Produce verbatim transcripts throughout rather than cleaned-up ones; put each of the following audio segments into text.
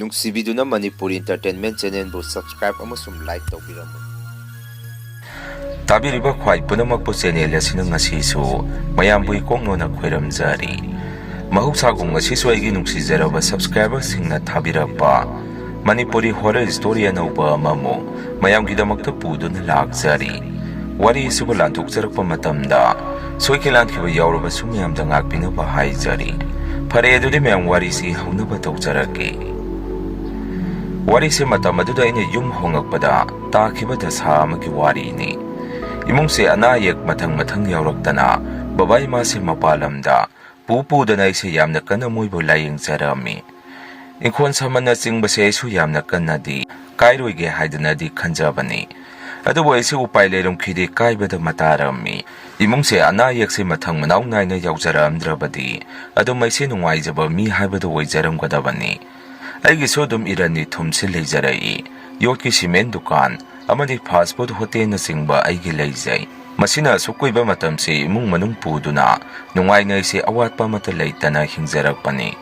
ꯅꯨꯡꯁꯤꯕꯤꯗꯨꯅ Manipuri Entertainment Channelꯕꯨ subscribe ꯑꯃꯁꯨꯡ like ꯇꯧꯕꯤꯔꯝꯃꯨ꯫ ꯇꯥꯕꯤꯔꯤꯕ ꯈ꯭ꯋꯥꯏ ꯄꯨꯝꯅꯃꯛꯄꯨ channel ꯑꯁꯤꯅ ꯉꯁꯤꯁꯨ ꯃꯌꯥꯝꯕꯨ ꯏꯀꯣꯛꯅꯣꯅ ꯈꯣꯏꯔꯝꯖꯔꯤ꯫ ꯃꯍꯧꯁꯥꯒꯨꯝ ꯉꯁꯤꯁꯨ ꯑꯩꯒꯤ ꯅꯨꯡꯁꯤꯖꯔꯕ subscriberꯁꯤꯡꯅ ꯊꯥꯕꯤꯔꯛꯄ ꯃꯅꯤꯄꯨꯔꯤ horror story ꯑꯅꯧꯕ ꯑꯃꯃꯨꯛ ꯃꯌꯥꯝꯒꯤꯗꯃꯛꯇ ꯄꯨꯗꯨꯅ ꯂꯥꯛꯆꯔꯤ꯫ ꯋꯥꯔꯤ ꯑꯁꯤꯕꯨ ꯂꯥꯟꯊꯣꯛꯆꯔꯛꯄ ꯃꯇꯝꯗ ꯁꯣꯏꯈꯤ ꯂꯥꯟꯈꯤꯕ ꯌꯥꯎꯔꯕꯁꯨ ꯃꯌꯥꯝꯗ ꯉꯥꯛꯄꯤꯅꯕ ꯍꯥꯏꯖꯔꯤ꯫ ꯐꯔꯦ, ꯑꯗꯨꯗꯤ ꯃꯌꯥꯝ ꯋꯥꯔꯤꯁꯤ ꯍꯧꯅꯕ ꯇꯧꯖꯔꯛꯀꯦ꯫ ꯋꯥꯔꯤꯁꯦ ꯃꯇꯝ ꯑꯗꯨꯗ ꯑꯩꯅ ꯌꯨꯝ ꯍꯣꯡꯂꯛꯄꯗ ꯇꯥꯈꯤꯕ ꯗꯁꯥ ꯑꯃꯒꯤ ꯋꯥꯔꯤꯅꯤ꯫ ꯏꯃꯨꯡꯁꯦ ꯑꯅꯥ ꯑꯌꯦꯛ ꯃꯊꯪ ꯃꯊꯪ ꯌꯥꯎꯔꯛꯇꯅ ꯕꯕꯥ ꯏꯃꯥꯁꯦ ꯃꯄꯥꯟ ꯂꯝꯗ ꯄꯨ ꯄꯨꯗꯅ ꯑꯩꯁꯦ ꯌꯥꯝꯅ ꯀꯟꯅ ꯃꯣꯏꯕꯨ ꯂꯥꯌꯦꯡꯖꯔꯝꯃꯤ꯫ ꯏꯪꯈꯣꯜ ꯁꯝꯕꯜꯅ ꯆꯤꯡꯕꯁꯦ ꯑꯩꯁꯨ ꯌꯥꯝꯅ ꯀꯟꯅꯗꯤ ꯀꯥꯏꯔꯣꯏꯒꯦ ꯍꯥꯏꯗꯅꯗꯤ ꯈꯟꯖꯕꯅꯤ꯫ ꯑꯗꯨꯕꯨ ꯑꯩꯁꯨ ꯎꯄꯥꯏ ꯂꯩꯔꯝꯈꯤꯗꯦ, ꯀꯥꯏꯕꯗ ꯃꯇꯥꯔꯝꯃꯤ꯫ ꯏꯃꯨꯡꯁꯦ ꯑꯅꯥ ꯑꯌꯦꯛꯁꯦ ꯃꯊꯪ ꯃꯅꯥꯎ ꯅꯥꯏꯅ ꯌꯥꯎꯖꯔꯛꯑꯝꯗ꯭ꯔꯕꯗꯤ ꯑꯗꯨꯝ ꯑꯩꯁꯦ ꯅꯨꯡꯉꯥꯏꯖꯕ ꯃꯤ ꯍꯥꯏꯕꯗꯨ ꯑꯣꯏꯖꯔꯝꯒꯗꯕꯅꯤ꯫ ꯑꯩꯒꯤꯁꯨ ꯑꯗꯨꯝ ꯏꯔꯟ ꯏꯊꯨꯝꯁꯦ ꯂꯩꯖꯔꯛꯏ꯫ ꯌꯣꯠꯀꯤ cement ꯗꯨꯀꯥꯟ ꯑꯃꯗꯤ fast food hotelꯅꯆꯤꯡꯕ ꯑꯩꯒꯤ ꯂꯩꯖꯩ꯫ ꯃꯁꯤꯅ ꯑꯁꯨꯛ ꯀꯨꯏꯕ ꯃꯇꯝꯁꯤ ꯏꯃꯨꯡ ꯃꯅꯨꯡ ꯄꯨꯗꯨꯅ ꯅꯨꯡꯉꯥꯏꯅ ꯑꯩꯁꯦ ꯑꯋꯥꯠꯄ ꯑꯃꯠꯇ ꯂꯩꯇꯅ ꯍꯤꯡꯖꯔꯛꯄꯅꯤ꯫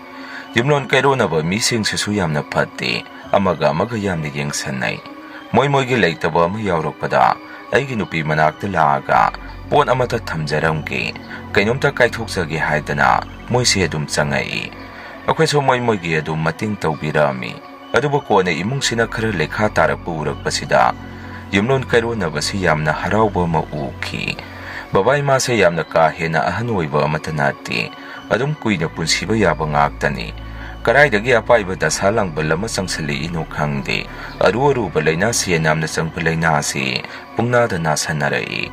ꯌꯨꯝꯂꯣꯟ ꯀꯩꯔꯣꯟꯅꯕ ꯃꯤꯁꯤꯡꯁꯤꯁꯨ ꯌꯥꯝꯅ ꯐꯠꯇꯦ, ꯑꯃꯒ ꯑꯃꯒ ꯌꯥꯝꯅ ꯌꯦꯡꯁꯟꯅꯩ꯫ ꯃꯣꯏ ꯃꯣꯏꯒꯤ ꯂꯩꯇꯕ ꯑꯃ ꯌꯥꯎꯔꯛꯄꯗ ꯑꯩꯒꯤ ꯅꯨꯄꯤ ꯃꯅꯥꯛꯇ ꯂꯥꯛꯑꯒ "ꯄꯣꯠ ꯑꯃꯠꯇ ꯊꯝꯖꯔꯝꯒꯦ, ꯀꯩꯅꯣꯝꯇ ꯀꯥꯏꯊꯣꯛꯆꯒꯦ" ꯍꯥꯏꯗꯅ ꯃꯣꯏꯁꯦ ꯑꯗꯨꯝ ꯆꯪꯉꯛꯏ꯫ ꯑꯩꯈꯣꯏꯁꯨ ꯃꯣꯏ ꯃꯣꯏꯒꯤ ꯑꯗꯨꯝ ꯃꯇꯦꯡ ꯇꯧꯕꯤꯔꯛꯑꯝꯃꯤ꯫ ꯑꯗꯨꯕꯨ ꯀꯣꯟꯅ ꯏꯃꯨꯡꯁꯤꯅ ꯈꯔ ꯂꯩꯈꯥ ꯇꯥꯔꯛꯄ ꯎꯔꯛꯄꯁꯤꯗ ꯌꯨꯝꯂꯣꯟ ꯀꯩꯔꯣꯟꯅꯕꯁꯤ ꯌꯥꯝꯅ ꯍꯔꯥꯎꯕ ꯑꯃ ꯎꯈꯤ꯫ ꯕꯕꯥ ꯏꯃꯥꯁꯦ ꯌꯥꯝꯅ ꯀꯥ ꯍꯦꯟꯅ ꯑꯍꯟ ꯑꯣꯏꯕ ꯑꯃꯠꯇ ꯅꯠꯇꯦ꯫ ꯑꯗꯨꯝ ꯀꯨꯏꯅ ꯄꯨꯟꯁꯤꯕ ꯌꯥꯕ ꯉꯥꯛꯇꯅꯤ꯫ ꯀꯗꯥꯏꯗꯒꯤ ꯑꯄꯥꯏꯕ ꯗꯁꯥ ꯂꯥꯡꯕꯜ ꯑꯃ ꯆꯪꯁꯤꯜꯂꯛꯏꯅꯣ ꯈꯪꯗꯦ꯫ ꯑꯔꯨ ꯑꯔꯨꯕ ꯂꯥꯏꯅꯥ, ꯁꯦꯟ ꯌꯥꯝꯅ ꯆꯪꯕ ꯂꯥꯏꯅꯥ ꯑꯁꯤ ꯄꯨꯡꯅꯥꯗ ꯅꯥꯁꯟꯅꯔꯛꯏ꯫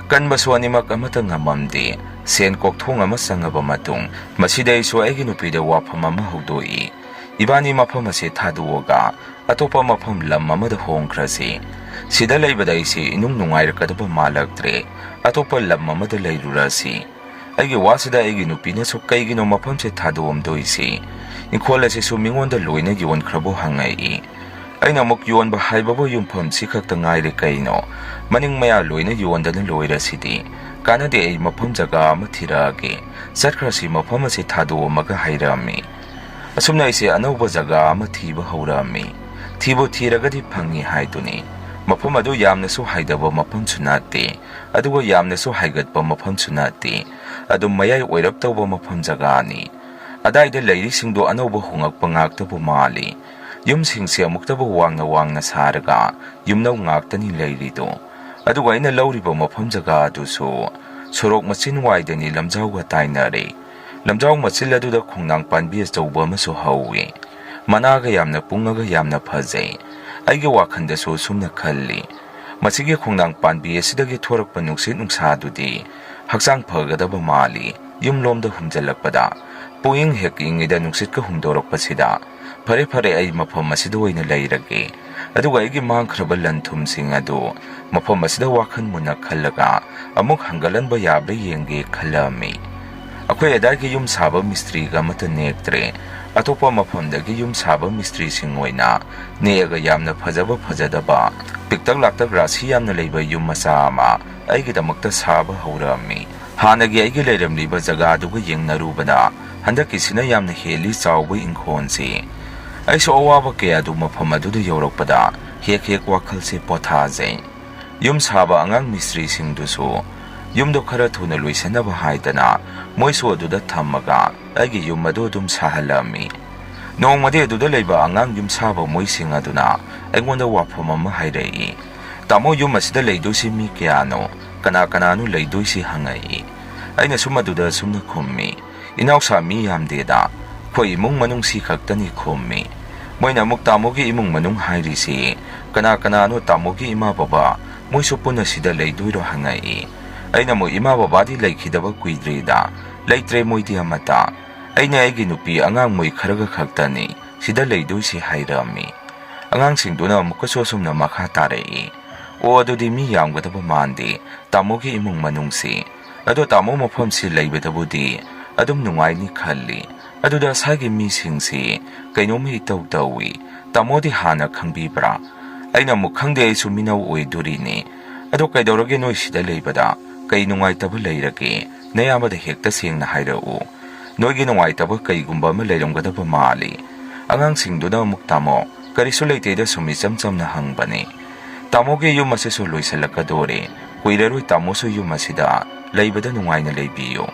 ꯀꯟꯕꯁꯨ ꯑꯅꯤꯃꯛ ꯑꯃꯠꯇ ꯉꯝꯃꯝꯗꯦ꯫ ꯁꯦꯟ ꯀꯣꯛꯊꯣꯡ ꯑꯃ ꯆꯪꯉꯕ ꯃꯇꯨꯡ, ꯃꯁꯤꯗ ꯑꯩꯁꯨ ꯑꯩꯒꯤ ꯅꯨꯄꯤꯗ ꯋꯥꯐꯝ ꯑꯃ ꯍꯧꯗꯣꯛꯏ꯫ "ꯏꯕꯥꯅꯤ ꯃꯐꯝ ꯑꯁꯤ ꯊꯥꯗꯣꯛꯑꯒ ꯑꯇꯣꯞꯄ ꯃꯐꯝ, ꯂꯝ ꯑꯃꯗ ꯍꯣꯡꯈ꯭ꯔꯁꯤ꯫ ꯁꯤꯗ ꯂꯩꯕꯗ ꯑꯩꯁꯤ ꯏꯅꯨꯡ ꯅꯨꯡꯉꯥꯏꯔꯛꯀꯗꯕ ꯃꯥꯜꯂꯛꯇ꯭ꯔꯦ꯫ ꯑꯇꯣꯞꯄ ꯂꯝ ꯑꯃꯗ ꯂꯩꯔꯨꯔꯁꯤ꯫" ꯑꯩꯒꯤ ꯋꯥꯁꯤꯗ ꯑꯩꯒꯤ ꯅꯨꯄꯤꯅꯁꯨ "ꯀꯩꯒꯤꯅꯣ ꯃꯐꯝꯁꯦ ꯊꯥꯗꯣꯛꯑꯝꯗꯣꯏꯁꯤ? ꯏꯪꯈꯣꯜ ꯑꯁꯤꯁꯨ ꯃꯤꯉꯣꯟꯗ ꯂꯣꯏꯅ ꯌꯣꯟꯈ꯭ꯔꯕꯣ?" ꯍꯪꯉꯛꯏ꯫ ꯑꯩꯅ ꯑꯃꯨꯛ "ꯌꯣꯟꯕ ꯍꯥꯏꯕꯕꯨ ꯌꯨꯝꯐꯝꯁꯤ ꯈꯛꯇ ꯉꯥꯏꯔꯦ ꯀꯩꯅꯣ꯫ ꯃꯅꯤꯡ ꯃꯌꯥ ꯂꯣꯏꯅ ꯌꯣꯟꯗꯅ ꯂꯣꯏꯔꯁꯤꯗꯤ꯫ ꯀꯥꯟꯅꯗꯦ, ꯑꯩ ꯃꯐꯝ ꯖꯒꯥ ꯑꯃ ꯊꯤꯔꯛꯑꯒꯦ꯫ ꯆꯠꯈ꯭ꯔꯁꯤ ꯃꯐꯝ ꯑꯁꯤ ꯊꯥꯗꯣꯛꯑꯝꯃꯒ" ꯍꯥꯏꯔꯛꯑꯝꯃꯤ꯫ ꯑꯁꯨꯝꯅ ꯑꯩꯁꯦ ꯑꯅꯧꯕ ꯖꯒꯥ ꯑꯃ ꯊꯤꯕ ꯍꯧꯔꯛꯑꯝꯃꯤ꯫ ꯊꯤꯕꯨ ꯊꯤꯔꯒꯗꯤ ꯐꯪꯉꯤ ꯍꯥꯏꯗꯨꯅꯤ꯫ ꯃꯐꯝ ꯑꯗꯨ ꯌꯥꯝꯅꯁꯨ ꯍꯥꯏꯗꯕ ꯃꯐꯝꯁꯨ ꯅꯠꯇꯦ, ꯑꯗꯨꯒ ꯌꯥꯝꯅꯁꯨ ꯍꯥꯏꯒꯠꯄ ꯃꯐꯝꯁꯨ ꯅꯠꯇꯦ꯫ ꯑꯗꯨꯝ ꯃꯌꯥꯏ ꯑꯣꯏꯔꯞ ꯇꯧꯕ ꯃꯐꯝ ꯖꯒꯥꯅꯤ꯫ ꯑꯗꯥꯏꯗ ꯂꯩꯔꯤꯁꯤꯡꯗꯣ ꯑꯅꯧꯕ ꯍꯣꯡꯂꯛꯄ ꯉꯥꯛꯇꯕꯨ ꯃꯥꯜꯂꯤ꯫ ꯌꯨꯝꯁꯤꯡꯁꯦ ꯑꯃꯨꯛꯇꯕꯨ ꯋꯥꯡꯅ ꯋꯥꯡꯅ ꯁꯥꯔꯒ ꯌꯨꯝꯅꯧ ꯉꯥꯛꯇꯅꯤ ꯂꯩꯔꯤꯗꯣ꯫ ꯑꯗꯨꯒ ꯑꯩꯅ ꯂꯧꯔꯤꯕ ꯃꯐꯝ ꯖꯒꯥ ꯑꯗꯨꯁꯨ ꯁꯣꯔꯣꯛ ꯃꯆꯤꯟ ꯋꯥꯏꯗꯅꯤ ꯂꯝꯖꯥꯎꯒ ꯇꯥꯏꯅꯔꯦ꯫ ꯂꯝꯖꯥꯎ ꯃꯆꯤꯜ ꯑꯗꯨꯗ ꯈꯣꯡꯅꯥꯡ ꯄꯥꯟꯕꯤ ꯑꯆꯧꯕ ꯑꯃꯁꯨ ꯍꯧꯏ꯫ ꯃꯅꯥꯒ ꯌꯥꯝꯅ ꯄꯨꯡꯉꯒ ꯌꯥꯝꯅ ꯐꯖꯩ꯫ ꯑꯩꯒꯤ ꯋꯥꯈꯜꯗꯁꯨ ꯁꯨꯝꯅ ꯈꯜꯂꯤ, "ꯃꯁꯤꯒꯤ ꯈꯣꯡꯅꯥꯡ ꯄꯥꯟꯕꯤ ꯑꯁꯤꯗꯒꯤ ꯊꯣꯔꯛꯄ ꯅꯨꯡꯁꯤꯠ ꯅꯨꯡꯁꯥꯗꯨꯗꯤ ꯍꯛꯆꯥꯡ ꯐꯒꯗꯕ ꯃꯥꯜꯂꯤ꯫ ꯌꯨꯝꯂꯣꯝꯗ ꯍꯨꯝꯖꯤꯜꯂꯛꯄꯗ ꯄꯨꯛꯏꯪ ꯍꯦꯛ ꯏꯪꯉꯤꯗ ꯅꯨꯡꯁꯤꯠꯀ ꯍꯨꯝꯗꯣꯔꯛꯄꯁꯤꯗ꯫ ꯐꯔꯦ ꯐꯔꯦ, ꯑꯩ ꯃꯐꯝ ꯑꯁꯤꯗ ꯑꯣꯏꯅ ꯂꯩꯔꯒꯦ꯫ ꯑꯗꯨꯒ ꯑꯩꯒꯤ ꯃꯥꯡꯈ꯭ꯔꯕ ꯂꯟ ꯊꯨꯝꯁꯤꯡ ꯑꯗꯨ ꯃꯐꯝ ꯑꯁꯤꯗ ꯋꯥꯈꯜ ꯃꯨꯟꯅ ꯈꯜꯂꯒ ꯑꯃꯨꯛ ꯍꯪꯒꯠꯍꯟꯕ ꯌꯥꯕ꯭ꯔꯥ ꯌꯦꯡꯒꯦ" ꯈꯜꯂꯝꯃꯤ꯫ ꯑꯩꯈꯣꯏ ꯑꯗꯥꯏꯒꯤ ꯌꯨꯝ ꯁꯥꯕ ꯃꯤꯁꯇ꯭ꯔꯤꯒ ꯑꯃꯠꯇ ꯅꯦꯛꯇ꯭ꯔꯦ꯫ ꯑꯇꯣꯞꯄ ꯃꯐꯝꯗꯒꯤ ꯌꯨꯝ ꯁꯥꯕ ꯃꯤꯁꯇ꯭ꯔꯤꯁꯤꯡ ꯑꯣꯏꯅ ꯅꯦꯛꯑꯒ ꯌꯥꯝꯅ ꯐꯖꯕ ꯐꯖꯗꯕ, ꯄꯤꯛꯇꯛ ꯂꯥꯛꯇꯛ ꯔꯥꯁꯤ ꯌꯥꯝꯅ ꯂꯩꯕ ꯌꯨꯝ ꯃꯆꯥ ꯑꯃ ꯑꯩꯒꯤꯗꯃꯛꯇ ꯁꯥꯕ ꯍꯧꯔꯛꯑꯝꯃꯤ꯫ ꯍꯥꯟꯅꯒꯤ ꯑꯩꯒꯤ ꯂꯩꯔꯝꯂꯤꯕ ꯖꯒꯥꯗꯨꯒ ꯌꯦꯡꯅꯔꯨꯕꯗ ꯍꯟꯗꯛꯀꯤꯁꯤꯅ ꯌꯥꯝꯅ ꯍꯦꯜꯂꯤ ꯆꯥꯎꯕ ꯏꯪꯈꯣꯜꯁꯤ꯫ ꯑꯩꯁꯨ ꯑꯋꯥꯕ ꯀꯌꯥꯗꯨ ꯃꯐꯝ ꯑꯗꯨꯗ ꯌꯧꯔꯛꯄꯗ ꯍꯦꯛ ꯍꯦꯛ ꯋꯥꯈꯜꯁꯦ ꯄꯣꯊꯥꯖꯩ꯫ ꯌꯨꯝ ꯁꯥꯕ ꯑꯉꯥꯡ ꯃꯤꯁꯇ꯭ꯔꯤꯁꯤꯡꯗꯨꯁꯨ ꯌꯨꯝꯗꯣ ꯈꯔ ꯊꯨꯅ ꯂꯣꯏꯁꯤꯟꯅꯕ ꯍꯥꯏꯗꯅ ꯃꯣꯏꯁꯨ ꯑꯗꯨꯗ ꯊꯝꯃꯒ ꯑꯩꯒꯤ ꯌꯨꯝ ꯑꯗꯨ ꯑꯗꯨꯝ ꯁꯥꯍꯜꯂꯝꯃꯤ꯫ ꯅꯣꯡꯃꯗꯤ ꯑꯗꯨꯗ ꯂꯩꯕ ꯑꯉꯥꯡ ꯌꯨꯝ ꯁꯥꯕ ꯃꯣꯏꯁꯤꯡ ꯑꯗꯨꯅ ꯑꯩꯉꯣꯟꯗ ꯋꯥꯐꯝ ꯑꯃ ꯍꯥꯏꯔꯛꯏ꯫ "ꯇꯥꯃꯣ, ꯌꯨꯝ ꯑꯁꯤꯗ ꯂꯩꯗꯣꯏꯁꯤ ꯃꯤ ꯀꯌꯥꯅꯣ? ꯀꯅꯥ ꯀꯅꯥꯅꯣ ꯂꯩꯗꯣꯏꯁꯤ?" ꯍꯪꯉꯛꯏ꯫ ꯑꯩꯅꯁꯨ ꯃꯗꯨꯗ ꯑꯁꯨꯝꯅ ꯈꯨꯝꯃꯤ, "ꯏꯅꯥꯎꯁꯥ, ꯃꯤ ꯌꯥꯝꯗꯦꯗ, ꯑꯩꯈꯣꯏ ꯏꯃꯨꯡ ꯃꯅꯨꯡ ꯁꯤ ꯈꯛꯇꯅꯤ" ꯈꯨꯝꯃꯤ꯫ ꯃꯣꯏꯅ ꯑꯃꯨꯛ, "ꯇꯥꯃꯣꯒꯤ ꯏꯃꯨꯡ ꯃꯅꯨꯡ ꯍꯥꯏꯔꯤꯁꯤ ꯀꯅꯥ ꯀꯅꯥꯅꯣ? ꯇꯥꯃꯣꯒꯤ ꯏꯃꯥ ꯕꯕꯥ ꯃꯣꯏꯁꯨ ꯄꯨꯟꯅ ꯁꯤꯗ ꯂꯩꯗꯣꯏꯔꯣ?" ꯍꯪꯉꯛꯏ꯫ ꯑꯩꯅ ꯑꯃꯨꯛ, "ꯏꯃꯥ ꯕꯕꯥꯗꯤ ꯂꯩꯈꯤꯗꯕ ꯀꯨꯏꯗ꯭ꯔꯤꯗ, ꯂꯩꯇ꯭ꯔꯦ ꯃꯣꯏꯗꯤ ꯑꯃꯠꯇ꯫ ꯑꯩꯅ ꯑꯩꯒꯤ ꯅꯨꯄꯤ, ꯑꯉꯥꯡ ꯃꯣꯏ ꯈꯔꯒ ꯈꯛꯇꯅꯤ ꯁꯤꯗ ꯂꯩꯗꯣꯏꯁꯤ" ꯍꯥꯏꯔꯝꯃꯤ꯫ ꯑꯉꯥꯡꯁꯤꯡꯗꯨꯅ ꯑꯃꯨꯛꯀꯁꯨ ꯑꯁꯨꯝꯅ ꯃꯈꯥ ꯇꯥꯔꯛꯏ, "ꯑꯣ, ꯑꯗꯨꯗꯤ ꯃꯤ ꯌꯥꯝꯒꯗꯕ ꯃꯥꯟꯗꯦ ꯇꯥꯃꯣꯒꯤ ꯏꯃꯨꯡ ꯃꯅꯨꯡꯁꯤ꯫ ꯑꯗꯣ ꯇꯥꯃꯣ, ꯃꯐꯝꯁꯤ ꯂꯩꯕꯗꯕꯨꯗꯤ ꯑꯗꯨꯝ ꯅꯨꯡꯉꯥꯏꯅꯤ ꯈꯜꯂꯤ꯫ ꯑꯗꯨꯗ ꯑꯁꯥꯏꯒꯤ ꯃꯤꯁꯤꯡꯁꯤ ꯀꯩꯅꯣꯝꯃ ꯏꯇꯧ ꯇꯧꯏ꯫ ꯇꯥꯃꯣꯗꯤ ꯍꯥꯟꯅ ꯈꯪꯕꯤꯕ꯭ꯔꯥ?" ꯑꯩꯅ ꯑꯃꯨꯛ, "ꯈꯪꯗꯦ, ꯑꯩꯁꯨ ꯃꯤꯅꯧ ꯑꯣꯏꯗꯣꯔꯤꯅꯤ꯫ ꯑꯗꯣ ꯀꯩꯗꯧꯔꯒꯦ, ꯅꯣꯏ ꯁꯤꯗ ꯂꯩꯕꯗ ꯀꯩ ꯅꯨꯡꯉꯥꯏꯇꯕ ꯂꯩꯔꯒꯦ? ꯅꯌꯥꯝꯕꯗ ꯍꯦꯛꯇ ꯁꯦꯡꯅ ꯍꯥꯏꯔꯛꯎ꯫ "ꯅꯣꯏꯒꯤ ꯅꯨꯡꯉꯥꯏꯇꯕ ꯀꯩꯒꯨꯝꯕ ꯑꯃ ꯂꯩꯔꯝꯒꯗꯕ ꯃꯥꯜꯂꯤ"꯫ ꯑꯉꯥꯡꯁꯤꯡꯗꯨꯅ ꯑꯃꯨꯛ ꯇꯥꯃꯣ, "ꯀꯔꯤꯁꯨ ꯂꯩꯇꯦꯗ, ꯁꯨꯝ ꯏꯆꯝ ꯆꯝꯅ ꯍꯪꯕꯅꯤ꯫ ꯇꯥꯃꯣꯒꯤ ꯌꯨꯝ ꯑꯁꯤꯁꯨ ꯂꯣꯏꯁꯤꯜꯂꯛꯀꯗꯣꯔꯦ, ꯀꯨꯏꯔꯔꯣꯏ ꯇꯥꯃꯣꯁꯨ ꯌꯨꯝ ꯑꯁꯤꯗ ꯂꯩꯕꯗ ꯅꯨꯡꯉꯥꯏꯅ ꯂꯩꯕꯤꯌꯨ"꯫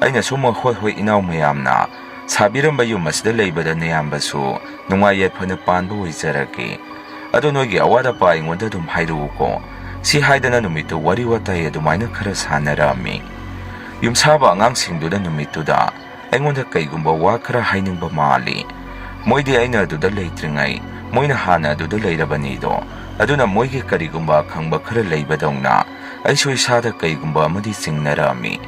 ꯑꯩꯅꯁꯨ ꯑꯃꯨꯛ, "ꯍꯣꯏ ꯍꯣꯏ ꯏꯅꯥꯎ ꯃꯌꯥꯝꯅ ꯁꯥꯕꯤꯔꯝꯕ ꯌꯨꯝ ꯑꯁꯤꯗ ꯂꯩꯕꯗ ꯅꯌꯥꯝꯕꯁꯨ ꯅꯨꯡꯉꯥꯏ ꯌꯥꯏꯐꯅ ꯄꯥꯟꯕ ꯑꯣꯏꯖꯔꯒꯦ꯫ ꯑꯗꯣ ꯅꯣꯏꯒꯤ ꯑꯋꯥꯠ ꯑꯄꯥ ꯑꯩꯉꯣꯟꯗ ꯑꯗꯨꯝ ꯍꯥꯏꯔꯛꯎꯀꯣ"꯫ ꯁꯤ ꯍꯥꯏꯗꯅ ꯅꯨꯃꯤꯠꯇꯨ ꯋꯥꯔꯤ ꯋꯥꯇꯥꯏ ꯑꯗꯨꯃꯥꯏꯅ ꯈꯔ ꯁꯥꯟꯅꯔꯛꯑꯝꯃꯤ꯫ ꯌꯨꯝꯁꯥꯕ ꯑꯉꯥꯡꯁꯤꯡꯗꯨꯅ ꯅꯨꯃꯤꯠꯇꯨꯗ ꯑꯩꯉꯣꯟꯗ ꯀꯩꯒꯨꯝꯕ ꯋꯥ ꯈꯔ ꯍꯥꯏꯅꯤꯡꯕ ꯃꯥꯜꯂꯤ꯫ ꯃꯣꯏꯗꯤ ꯑꯩꯅ ꯑꯗꯨꯗ ꯂꯩꯇ꯭ꯔꯤꯉꯩ ꯃꯣꯏꯅ ꯍꯥꯟꯅ ꯑꯗꯨꯗ ꯂꯩꯔꯕꯅꯤꯗꯣ, ꯑꯗꯨꯅ ꯃꯣꯏꯒꯤ ꯀꯔꯤꯒꯨꯝꯕ ꯑꯈꯪꯕ ꯈꯔ ꯂꯩꯕꯗꯧꯅ ꯑꯩꯁꯨ ꯏꯁꯥꯗ ꯀꯩꯒꯨꯝꯕ ꯑꯃꯗꯤ ꯆꯤꯡꯅꯔꯛꯑꯝꯃꯤ꯫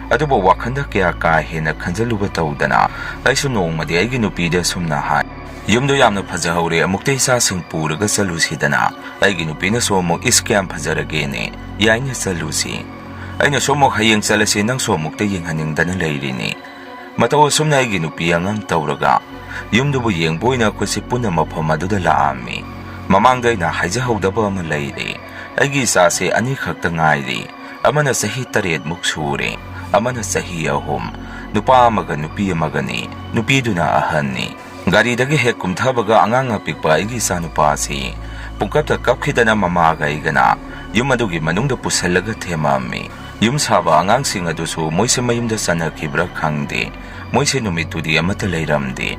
ꯑꯗꯨꯕꯨ ꯋꯥꯈꯜꯗ ꯀꯌꯥ ꯀꯥ ꯍꯦꯟꯅ ꯈꯟꯖꯜꯂꯨꯕ ꯇꯧꯗꯅ ꯑꯩꯁꯨ ꯅꯣꯡꯃꯗꯤ ꯑꯩꯒꯤ ꯅꯨꯄꯤꯗ ꯑꯁꯨꯝꯅ ꯍꯥꯏ, "ꯌꯨꯝꯗꯣ ꯌꯥꯝꯅ ꯐꯖꯍꯧꯔꯦ, ꯑꯃꯨꯛꯇ ꯏꯆꯥꯁꯤꯡ ꯄꯨꯔꯒ ꯆꯠꯂꯨꯁꯤꯗꯅ"꯫ ꯑꯩꯒꯤ ꯅꯨꯄꯤꯅꯁꯨ ꯑꯃꯨꯛ, "ꯏꯁ, ꯀꯌꯥꯝ ꯐꯖꯔꯒꯦꯅꯦ, ꯌꯥꯏꯅꯦ ꯆꯠꯂꯨꯁꯤ"꯫ ꯑꯩꯅꯁꯨ ꯑꯃꯨꯛ, "ꯍꯌꯦꯡ ꯆꯠꯂꯁꯤ, ꯅꯪꯁꯨ ꯑꯃꯨꯛꯇ ꯌꯦꯡꯍꯟꯅꯤꯡꯗꯅ ꯂꯩꯔꯤꯅꯤ"꯫ ꯃꯇꯧ ꯑꯁꯨꯝꯅ ꯑꯩꯒꯤ ꯅꯨꯄꯤ ꯑꯉꯥꯡ ꯇꯧꯔꯒ ꯌꯨꯝꯗꯨꯕꯨ ꯌꯦꯡꯕ ꯑꯣꯏꯅ ꯑꯩꯈꯣꯏꯁꯦ ꯄꯨꯟꯅ ꯃꯐꯝ ꯑꯗꯨꯗ ꯂꯥꯛꯑꯝꯃꯤ꯫ ꯃꯃꯥꯡꯗ ꯑꯩꯅ ꯍꯥꯏꯖꯍꯧꯗꯕ ꯑꯃ ꯂꯩꯔꯦ꯫ ꯑꯩꯒꯤ ꯏꯆꯥꯁꯦ ꯑꯅꯤꯈꯛꯇ ꯉꯥꯏꯔꯦ꯫ ꯑꯃꯅ ꯆꯍꯤ ꯇꯔꯦꯠꯃꯨꯛ ꯁꯨꯔꯦ, ꯑꯃꯅ ꯆꯍꯤ ꯑꯍꯨꯝ꯫ ꯅꯨꯄꯥ ꯑꯃꯒ ꯅꯨꯄꯤ ꯑꯃꯒꯅꯤ꯫ ꯅꯨꯄꯤꯗꯨꯅ ꯑꯍꯟꯅꯤ꯫ ꯒꯥꯔꯤꯗꯒꯤ ꯍꯦꯛ ꯀꯨꯝꯊꯕꯒ ꯑꯉꯥꯡ ꯑꯄꯤꯛꯄ ꯑꯩꯒꯤ ꯏꯆꯥꯅꯨꯄꯥꯁꯤ ꯄꯨꯡꯀꯞꯇ ꯀꯞꯈꯤꯗꯅ ꯃꯃꯥꯒ ꯑꯩꯒꯅ ꯌꯨꯝ ꯑꯗꯨꯒꯤ ꯃꯅꯨꯡꯗ ꯄꯨꯁꯜꯂꯒ ꯊꯦꯝꯃꯝꯃꯤ꯫ ꯌꯨꯝ ꯁꯥꯕ ꯑꯉꯥꯡꯁꯤꯡ ꯑꯗꯨꯁꯨ ꯃꯣꯏꯁꯦ ꯃꯌꯨꯝꯗ ꯆꯠꯅꯈꯤꯕ꯭ꯔꯥ ꯈꯪꯗꯦ, ꯃꯣꯏꯁꯦ ꯅꯨꯃꯤꯠꯇꯨꯗꯤ ꯑꯃꯠꯇ ꯂꯩꯔꯝꯗꯦ꯫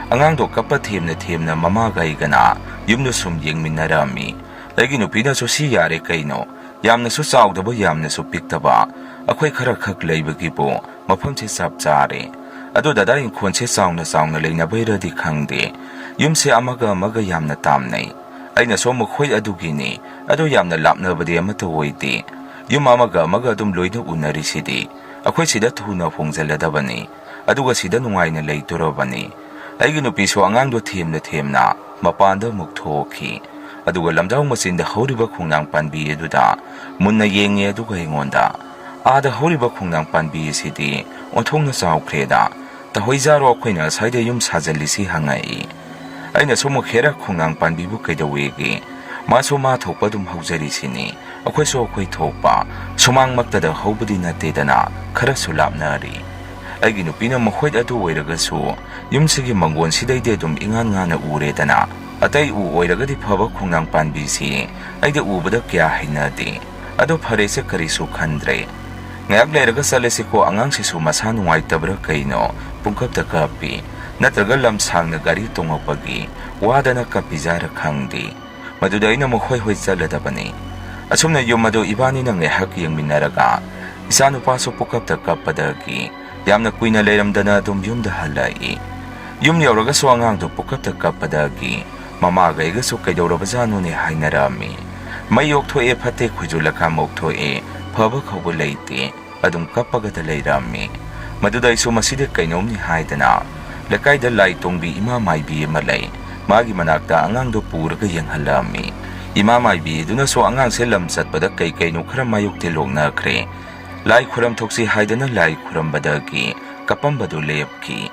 ꯑꯉꯥꯡꯗꯣ ꯀꯞꯄ ꯊꯦꯝꯅ ꯊꯦꯝꯅ ꯃꯃꯥꯒ ꯑꯩꯒꯅ ꯌꯨꯝꯗꯣ ꯁꯨꯝ ꯌꯦꯡꯃꯤꯟꯅꯔꯝꯃꯤ꯫ ꯑꯩꯒꯤ ꯅꯨꯄꯤꯅꯁꯨ, "ꯁꯤ ꯌꯥꯔꯦ ꯀꯩꯅꯣ, ꯌꯥꯝꯅꯁꯨ ꯆꯥꯎꯗꯕ, ꯌꯥꯝꯅꯁꯨ ꯄꯤꯛꯇꯕ, ꯑꯩꯈꯣꯏ ꯈꯔ ꯈꯛ ꯂꯩꯕꯒꯤꯕꯨ ꯃꯐꯝꯁꯦ ꯆꯞ ꯆꯥꯔꯦ꯫ ꯑꯗꯣ ꯗꯗꯥ, ꯏꯪꯈꯣꯜꯁꯦ ꯆꯥꯎꯅ ꯆꯥꯎꯅ ꯂꯩꯅꯕꯩꯔꯗꯤ ꯈꯪꯗꯦ, ꯌꯨꯝꯁꯦ ꯑꯃꯒ ꯑꯃꯒ ꯌꯥꯝꯅ ꯇꯥꯝꯅꯩ"꯫ ꯑꯩꯅꯁꯨ ꯑꯃꯨꯛ, "ꯍꯣꯏ, ꯑꯗꯨꯒꯤꯅꯤ꯫ ꯑꯗꯣ ꯌꯥꯝꯅ ꯂꯥꯞꯅꯕꯗꯤ ꯑꯃꯠꯇ ꯑꯣꯏꯗꯦ꯫ ꯌꯨꯝ ꯑꯃꯒ ꯑꯃꯒ ꯑꯗꯨꯝ ꯂꯣꯏꯅ ꯎꯅꯔꯤꯁꯤꯗꯤ꯫ ꯑꯩꯈꯣꯏ ꯁꯤꯗ ꯊꯨꯅ ꯍꯣꯡꯖꯜꯂꯗꯕꯅꯤ꯫ ꯑꯗꯨꯒ ꯁꯤꯗ ꯅꯨꯡꯉꯥꯏꯅ ꯂꯩꯗꯣꯔꯕꯅꯤ"꯫ ꯑꯩꯒꯤ ꯅꯨꯄꯤꯁꯨ ꯑꯉꯥꯡꯗꯣ ꯊꯦꯝꯅ ꯊꯦꯝꯅ ꯃꯄꯥꯟꯗ ꯑꯃꯨꯛ ꯊꯣꯛꯈꯤ꯫ ꯑꯗꯨꯒ ꯂꯝꯖꯥꯎ ꯃꯆꯤꯟꯗ ꯍꯧꯔꯤꯕ ꯈꯣꯡꯅꯥꯡ ꯄꯥꯟꯕꯤ ꯑꯗꯨꯗ ꯃꯨꯟꯅ ꯌꯦꯡꯉꯦ, ꯑꯗꯨꯒ ꯑꯩꯉꯣꯟꯗ, "ꯑꯥꯗ ꯍꯧꯔꯤꯕ ꯈꯣꯡꯅꯥꯡ ꯄꯥꯟꯕꯤ ꯑꯁꯤꯗꯤ ꯑꯣꯟꯊꯣꯛꯅ ꯆꯥꯎꯈ꯭ꯔꯦꯗ꯫ ꯇꯍꯣꯏꯖꯥꯔꯣ ꯑꯩꯈꯣꯏꯅ ꯑꯁ꯭ꯋꯥꯏꯗ ꯌꯨꯝ ꯁꯥꯖꯜꯂꯤꯁꯤ?" ꯍꯪꯉꯛꯏ꯫ ꯑꯩꯅꯁꯨ ꯑꯃꯨꯛ, "ꯍꯦꯔꯥ, ꯈꯣꯡꯅꯥꯡ ꯄꯥꯟꯕꯤꯕꯨ ꯀꯩꯗꯧꯋꯦꯒꯦ? ꯃꯥꯁꯨ ꯃꯥ ꯊꯣꯛꯄ ꯑꯗꯨꯝ ꯍꯧꯖꯔꯤꯁꯤꯅꯤ꯫ ꯑꯩꯈꯣꯏꯁꯨ ꯑꯩꯈꯣꯏ ꯊꯣꯛꯄ꯫ ꯁꯨꯃꯥꯡꯃꯛꯇꯗ ꯍꯧꯕꯗꯤ ꯅꯠꯇꯦꯗꯅ, ꯈꯔꯁꯨ ꯂꯥꯞꯅꯔꯤ"꯫ ꯑꯩꯒꯤ ꯅꯨꯄꯤꯅ ꯃꯈꯣꯏ ꯑꯗꯨ ꯑꯣꯏꯔꯒꯁꯨ ꯌꯨꯝꯁꯤꯒꯤ ꯃꯪꯒꯣꯟꯁꯤꯗꯩꯗꯤ ꯑꯗꯨꯝ ꯏꯉꯥꯟ ꯉꯥꯟꯅ ꯎꯔꯦꯗꯅ꯫ ꯑꯇꯩ ꯎ ꯑꯣꯏꯔꯒꯗꯤ ꯐꯕ ꯈꯣꯡꯅꯥꯡ ꯄꯥꯟꯕꯤꯁꯤ ꯑꯩꯗꯤ ꯎꯕꯗ ꯀꯌꯥ ꯍꯩꯅꯗꯦ꯫ ꯑꯗꯣ ꯐꯔꯦꯁꯦ, ꯀꯔꯤꯁꯨ ꯈꯟꯗ꯭ꯔꯦ꯫ ꯉꯥꯏꯍꯥꯛ ꯂꯩꯔꯒ ꯆꯠꯂꯁꯤꯀꯣ, ꯑꯉꯥꯡꯁꯤꯁꯨ ꯃꯁꯥ ꯅꯨꯡꯉꯥꯏꯇꯕ꯭ꯔꯥ ꯀꯩꯅꯣ ꯄꯨꯡꯀꯞꯇ ꯀꯞꯄꯤ꯫ ꯅꯠꯇ꯭ꯔꯒ ꯂꯝ ꯁꯥꯡꯅ ꯒꯥꯔꯤ ꯇꯣꯡꯉꯛꯄꯒꯤ ꯋꯥꯗꯅ ꯀꯞꯄꯤꯖꯥꯔ ꯈꯪꯗꯦ꯫ ꯃꯗꯨꯗ ꯑꯩꯅ ꯃꯈꯣꯏ ꯍꯣꯏ ꯆꯠꯂꯗꯕꯅꯤ꯫ ꯑꯁꯨꯝꯅ ꯌꯨꯝ ꯑꯗꯨ ꯏꯕꯥꯅꯤꯅ ꯉꯥꯏꯍꯥꯛ ꯌꯦꯡꯃꯤꯟꯅꯔꯒ ꯏꯆꯥꯅꯨꯄꯥꯁꯨ ꯄꯨꯀꯞꯇ ꯀꯞꯄꯗꯒꯤ ꯌꯥꯝꯅ ꯀꯨꯏꯅ ꯂꯩꯔꯝꯗꯅ ꯑꯗꯨꯝ ꯌꯨꯝꯗ ꯍꯜꯂꯛꯏ꯫ ꯌꯨꯝ ꯌꯧꯔꯒꯁꯨ ꯑꯉꯥꯡꯗꯨ ꯄꯨꯀꯞꯇ ꯀꯞꯄꯗꯒꯤ ꯃꯃꯥꯒ ꯑꯩꯒꯁꯨ "ꯀꯩꯗꯧꯔꯕꯖꯥꯠꯅꯣꯅꯦ?" ꯍꯥꯏꯅꯔꯝꯃꯤ꯫ "ꯃꯩ ꯑꯣꯛꯊꯣꯛꯑꯦ, ꯐꯠꯇꯦ ꯈꯨꯖꯨ ꯂꯀꯥꯝ ꯑꯣꯛꯊꯣꯛꯑꯦ, ꯐꯕ ꯈꯧꯕ ꯂꯩꯇꯦ, ꯑꯗꯨꯝ ꯀꯞꯄꯒꯗ ꯂꯩꯔꯝꯃꯤ"꯫ ꯃꯗꯨꯗ ꯑꯩꯁꯨ "ꯃꯁꯤꯗꯤ ꯀꯩꯅꯣꯝꯅꯤ" ꯍꯥꯏꯗꯅ ꯂꯩꯀꯥꯏꯗ ꯂꯥꯏ ꯇꯣꯡꯕꯤ ꯏꯃꯥ ꯃꯥꯏꯕꯤ ꯑꯃ ꯂꯩ, ꯃꯥꯒꯤ ꯃꯅꯥꯛꯇ ꯑꯉꯥꯡꯗꯨ ꯄꯨꯔꯒ ꯌꯦꯡꯍꯜꯂꯝꯃꯤ꯫ ꯏꯃꯥ ꯃꯥꯏꯕꯤ ꯑꯗꯨꯅꯁꯨ ꯑꯉꯥꯡꯁꯦ ꯂꯝ ꯆꯠꯄꯗ ꯀꯩ ꯀꯩꯅꯣ ꯈꯔ ꯃꯥꯌꯣꯛ ꯇꯦꯂꯣꯛꯅꯈ꯭ꯔꯦ, ꯂꯥꯏ ꯈꯨꯔꯝ ꯊꯣꯛꯁꯤ ꯍꯥꯏꯗꯅ ꯂꯥꯏ ꯈꯨꯔꯝꯕꯗꯒꯤ ꯀꯞꯄꯝꯕꯗꯨ ꯂꯦꯞꯈꯤ꯫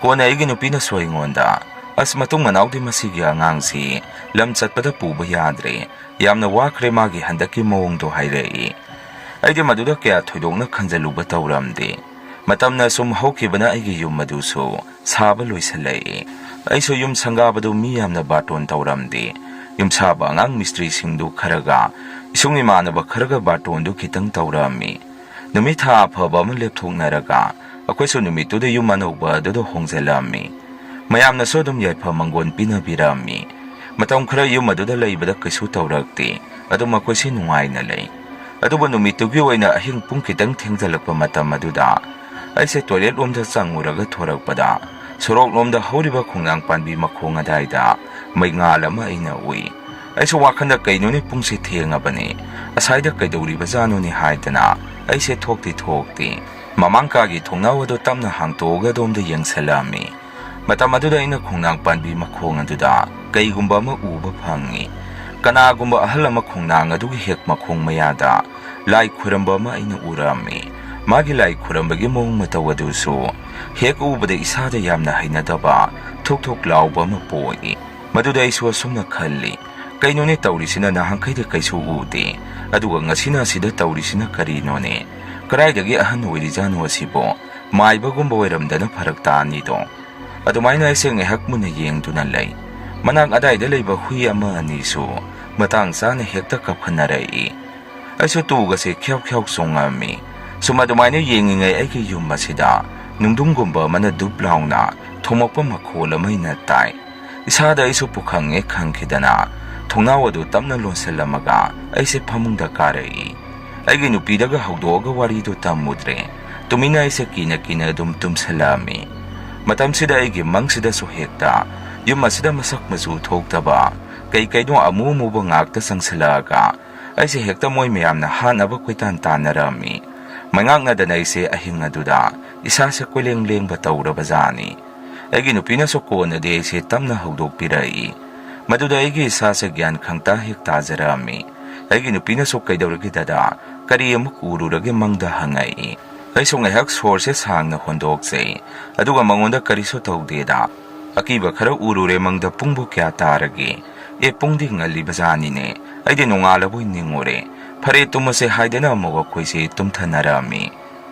ꯀꯣꯟꯅ ꯑꯩꯒꯤ ꯅꯨꯄꯤꯅꯁꯨ ꯑꯩꯉꯣꯟꯗ, "ꯑꯁ, ꯃꯇꯨꯡ ꯃꯅꯥꯎꯗꯤ ꯃꯁꯤꯒꯤ ꯑꯉꯥꯡꯁꯤ ꯂꯝ ꯆꯠꯄꯗ ꯄꯨꯕ ꯌꯥꯗ꯭ꯔꯦ, ꯌꯥꯝꯅ ꯋꯥꯈ꯭ꯔꯦ ꯃꯥꯒꯤ ꯍꯟꯗꯛꯀꯤ ꯃꯑꯣꯡꯗꯣ" ꯍꯥꯏꯔꯛꯏ꯫ ꯑꯩꯗꯤ ꯃꯗꯨꯗ ꯀꯌꯥ ꯊꯣꯏꯗꯣꯛꯅ ꯈꯟꯖꯜꯂꯨꯕ ꯇꯧꯔꯝꯗꯦ꯫ ꯃꯇꯝꯅ ꯁꯨꯝ ꯍꯧꯈꯤꯕꯅ ꯑꯩꯒꯤ ꯌꯨꯝ ꯑꯗꯨꯁꯨ ꯁꯥꯕ ꯂꯣꯏꯁꯤꯜꯂꯛꯏ꯫ ꯑꯩꯁꯨ ꯌꯨꯝ ꯁꯪꯒꯥꯕꯗꯨ ꯃꯤ ꯌꯥꯝꯅ ꯕꯥꯔꯇꯣꯟ ꯇꯧꯔꯝꯗꯦ꯫ ꯌꯨꯝꯁꯥꯕ ꯑꯉꯥꯡ ꯃꯤꯁꯇ꯭ꯔꯤꯁꯤꯡꯗꯨ ꯈꯔꯒ ꯏꯁꯨꯡ ꯏꯃꯥꯟꯅꯕ ꯈꯔꯒ ꯕꯥꯔꯇꯣꯟꯗꯨ ꯈꯤꯇꯪ ꯇꯧꯔꯝꯃꯤ꯫ ꯅꯨꯃꯤꯠ ꯊꯥ ꯑꯐꯕ ꯑꯃ ꯂꯦꯞꯊꯣꯛꯅꯔꯒ ꯑꯩꯈꯣꯏꯁꯨ ꯅꯨꯃꯤꯠꯇꯨꯗ ꯌꯨꯝ ꯑꯅꯧꯕ ꯑꯗꯨꯗ ꯍꯣꯡꯖꯜꯂꯝꯃꯤ꯫ ꯃꯌꯥꯝꯅꯁꯨ ꯑꯗꯨꯝ ꯌꯥꯏꯐ ꯃꯪꯒꯣꯟ ꯄꯤꯅꯕꯤꯔꯝꯃꯤ꯫ ꯃꯇꯝ ꯈꯔ ꯌꯨꯝ ꯑꯗꯨꯗ ꯂꯩꯕꯗ ꯀꯩꯁꯨ ꯇꯧꯔꯛꯇꯦ꯫ ꯑꯗꯨꯝ ꯑꯩꯈꯣꯏꯁꯤ ꯅꯨꯡꯉꯥꯏꯅ ꯂꯩ꯫ ꯑꯗꯨꯕꯨ ꯅꯨꯃꯤꯠꯇꯨꯒꯤ ꯑꯣꯏꯅ ꯑꯍꯤꯡ ꯄꯨꯡ ꯈꯤꯇꯪ ꯊꯦꯡꯖꯜꯂꯛꯄ ꯃꯇꯝ ꯑꯗꯨꯗ ꯑꯩꯁꯦ ꯇꯣꯏꯂꯦꯠ ꯂꯣꯝꯗ ꯆꯪꯉꯨꯔꯒ ꯊꯣꯔꯛꯄꯗ ꯁꯣꯔꯣꯛ ꯂꯣꯝꯗ ꯍꯧꯔꯤꯕ ꯈꯣꯡꯅꯥꯡ ꯄꯥꯟꯕꯤ ꯃꯈꯣꯡ ꯑꯗꯥꯏꯗ ꯃꯩꯉꯥꯜ ꯑꯃ ꯑꯩꯅ ꯎꯏ꯫ ꯑꯩꯁꯨ ꯋꯥꯈꯟꯗ "ꯀꯩꯅꯣꯅꯦ, ꯄꯨꯡꯁꯦ ꯊꯦꯡꯉꯕꯅꯦ, ꯑꯁꯥꯏꯗ ꯀꯩꯗꯧꯔꯤꯕꯖꯥꯠꯅꯣꯅꯦ?" ꯍꯥꯏꯗꯅ ꯑꯩꯁꯦ ꯊꯣꯛꯇꯤ ꯊꯣꯛꯇꯦ꯫ ꯃꯃꯥꯡ ꯀꯥꯒꯤ ꯊꯣꯡꯅꯥꯎ ꯑꯗꯨ ꯇꯞꯅ ꯍꯥꯡꯇꯣꯛꯑꯒ ꯑꯗꯣꯝꯗ ꯌꯦꯡꯁꯜꯂꯝꯃꯤ꯫ ꯃꯇꯝ ꯑꯗꯨꯗ ꯑꯩꯅ ꯈꯣꯡꯅꯥꯡ ꯄꯥꯟꯕꯤ ꯃꯈꯣꯡ ꯑꯗꯨꯗ ꯀꯩꯒꯨꯝꯕ ꯑꯃ ꯎꯕ ꯐꯪꯉꯤ꯫ ꯀꯅꯥꯒꯨꯝꯕ ꯑꯍꯜ ꯑꯃ ꯈꯣꯡꯅꯥꯡ ꯑꯗꯨꯒꯤ ꯍꯦꯛ ꯃꯈꯣꯡ ꯃꯌꯥꯗ ꯂꯥꯏ ꯈꯨꯔꯝꯕ ꯑꯃ ꯑꯩꯅ ꯎꯔꯝꯃꯤ꯫ ꯃꯥꯒꯤ ꯂꯥꯏ ꯈꯨꯔꯝꯕꯒꯤ ꯃꯑꯣꯡ ꯃꯇꯧ ꯑꯗꯨꯁꯨ ꯍꯦꯛ ꯎꯕꯗ ꯏꯁꯥꯗ ꯌꯥꯝꯅ ꯍꯩꯅꯗꯕ ꯊꯨꯛ ꯊꯨꯛ ꯂꯥꯎꯕ ꯑꯃ ꯄꯣꯛꯏ꯫ ꯃꯗꯨꯗ ꯑꯩꯁꯨ ꯑꯁꯨꯝꯅ ꯈꯜꯂꯤ, "ꯀꯩꯅꯣꯅꯦ ꯇꯧꯔꯤꯁꯤꯅ? ꯅꯍꯥꯟꯈꯩꯗ ꯀꯩꯁꯨ ꯎꯗꯦ, ꯑꯗꯨꯒ ꯉꯁꯤꯅ ꯑꯁꯤꯗ ꯇꯧꯔꯤꯁꯤꯅ ꯀꯔꯤꯅꯣꯅꯦ? ꯀꯗꯥꯏꯗꯒꯤ ꯑꯍꯟ ꯑꯣꯏꯔꯤꯖꯥꯠꯅꯣ ꯑꯁꯤꯕꯣ?" ꯃꯥꯏꯕꯒꯨꯝꯕ ꯑꯣꯏꯔꯝꯗꯅ ꯐꯔꯛ ꯇꯥꯅꯤꯗꯣ꯫ ꯑꯗꯨꯃꯥꯏꯅ ꯑꯩꯁꯦ ꯉꯥꯏꯍꯥꯛ ꯃꯨꯟꯅ ꯌꯦꯡꯗꯨꯅ ꯂꯩ꯫ ꯃꯅꯥꯛ ꯑꯗꯥꯏꯗ ꯂꯩꯕ ꯍꯨꯏ ꯑꯃ ꯑꯅꯤꯁꯨ ꯃꯇꯥꯡ ꯆꯥꯅ ꯍꯦꯛꯇ ꯀꯞꯈꯠꯅꯔꯛꯏ꯫ ꯑꯩꯁꯨ ꯇꯨꯒꯁꯦ ꯈ꯭ꯌꯥꯎ ꯈ꯭ꯌꯥꯎ ꯆꯣꯡꯉꯝꯃꯤ꯫ ꯁꯨꯝ ꯑꯗꯨꯃꯥꯏꯅ ꯌꯦꯡꯉꯤꯉꯩ ꯑꯩꯒꯤ ꯌꯨꯝ ꯑꯁꯤꯗ ꯅꯨꯡꯗꯨꯝꯒꯨꯝꯕ ꯑꯃꯅ ꯗꯨꯞ ꯂꯥꯎꯅ ꯊꯣꯝꯃꯛꯄ ꯃꯈꯣꯜ ꯑꯃ ꯑꯩꯅ ꯇꯥꯏ꯫ ꯏꯁꯥꯗ ꯑꯩꯁꯨ ꯄꯨꯈꯪ ꯍꯦꯛ ꯈꯪꯈꯤꯗꯅ ꯊꯣꯡꯅꯥꯎ ꯑꯗꯨ ꯇꯞꯅ ꯂꯣꯟꯁꯤꯜꯂꯝꯃꯒ ꯑꯩꯁꯦ ꯐꯃꯨꯡꯗ ꯀꯥꯔꯛꯏ꯫ ꯑꯩꯒꯤ ꯅꯨꯄꯤꯗꯒ ꯍꯧꯗꯣꯛꯑꯒ ꯋꯥꯔꯤꯗꯨ ꯇꯝꯃꯨꯗ꯭ꯔꯦ꯫ ꯇꯨꯃꯤꯟꯅ ꯑꯩꯁꯦ ꯀꯤꯅ ꯀꯤꯅ ꯑꯗꯨꯝ ꯇꯨꯝꯁꯤꯜꯂꯛꯑꯝꯃꯤ꯫ ꯃꯇꯝꯁꯤꯗ ꯑꯩꯒꯤ ꯃꯪꯁꯤꯗꯁꯨ ꯍꯦꯛꯇ ꯌꯨꯝ ꯑꯁꯤꯗ ꯃꯁꯛ ꯃꯆꯨ ꯊꯣꯛꯇꯕ ꯀꯩ ꯀꯩꯅꯣ ꯑꯃꯨ ꯑꯃꯨꯕ ꯉꯥꯛꯇ ꯆꯪꯁꯤꯜꯂꯛꯑꯒ ꯑꯩꯁꯦ ꯍꯦꯛꯇ ꯃꯣꯏ ꯃꯌꯥꯝꯅ ꯍꯥꯠꯅꯕ ꯀꯣꯏꯇꯥꯟ ꯇꯥꯟꯅꯔꯝꯃꯤ꯫ ꯃꯩꯉꯥꯛꯅꯗꯅ ꯑꯩꯁꯦ ꯑꯍꯤꯡ ꯑꯗꯨꯗ ꯏꯁꯥꯁꯦ ꯀꯣꯏꯂꯦꯡ ꯂꯦꯡꯕ ꯇꯧꯔꯕꯖꯥꯠꯅꯤ꯫ ꯑꯩꯒꯤ ꯅꯨꯄꯤꯅꯁꯨ ꯀꯣꯟꯅꯗꯤ ꯑꯩꯁꯦ ꯇꯞꯅ ꯍꯧꯗꯣꯛꯄꯤꯔꯛꯏ꯫ ꯃꯗꯨꯗ ꯑꯩꯒꯤ ꯏꯁꯥꯁꯦ ꯒ꯭ꯌꯥꯟ ꯈꯪꯇꯥ ꯍꯦꯛ ꯇꯥꯖꯔꯛꯑꯝꯃꯤ꯫ ꯑꯩꯒꯤ ꯅꯨꯄꯤꯅꯁꯨ "ꯀꯩꯗꯧꯔꯒꯦ ꯗꯗꯥ? ꯀꯔꯤ ꯑꯃꯨꯛ ꯎꯔꯨꯔꯒꯦ ꯃꯪꯗ?" ꯍꯪꯉꯛꯏ꯫ ꯑꯩꯁꯨ ꯉꯥꯏꯍꯥꯛ ꯁꯣꯔꯁꯦ ꯁꯥꯡꯅ ꯍꯣꯟꯗꯣꯛꯆꯩ꯫ ꯑꯗꯨꯒ ꯃꯉꯣꯟꯗ "ꯀꯔꯤꯁꯨ ꯇꯧꯗꯦꯗ꯫ ꯑꯀꯤꯕ ꯈꯔ ꯎꯔꯨꯔꯦ ꯃꯪꯗ꯫ ꯄꯨꯡꯕꯨ ꯀꯌꯥ ꯇꯥꯔꯒꯦ? ꯑꯦ, ꯄꯨꯡꯗꯤ ꯉꯜꯂꯤꯕꯖꯥꯠꯅꯤꯅꯦ꯫ ꯑꯩꯗꯤ ꯅꯣꯡꯉꯥꯜꯂꯕꯣꯏ ꯅꯤꯡꯉꯨꯔꯦ꯫ ꯐꯔꯦ, ꯇꯨꯝꯃꯁꯦ" ꯍꯥꯏꯗꯅ ꯑꯃꯨꯛ ꯑꯩꯈꯣꯏꯁꯦ ꯇꯨꯝꯊꯅꯔꯝꯃꯤ꯫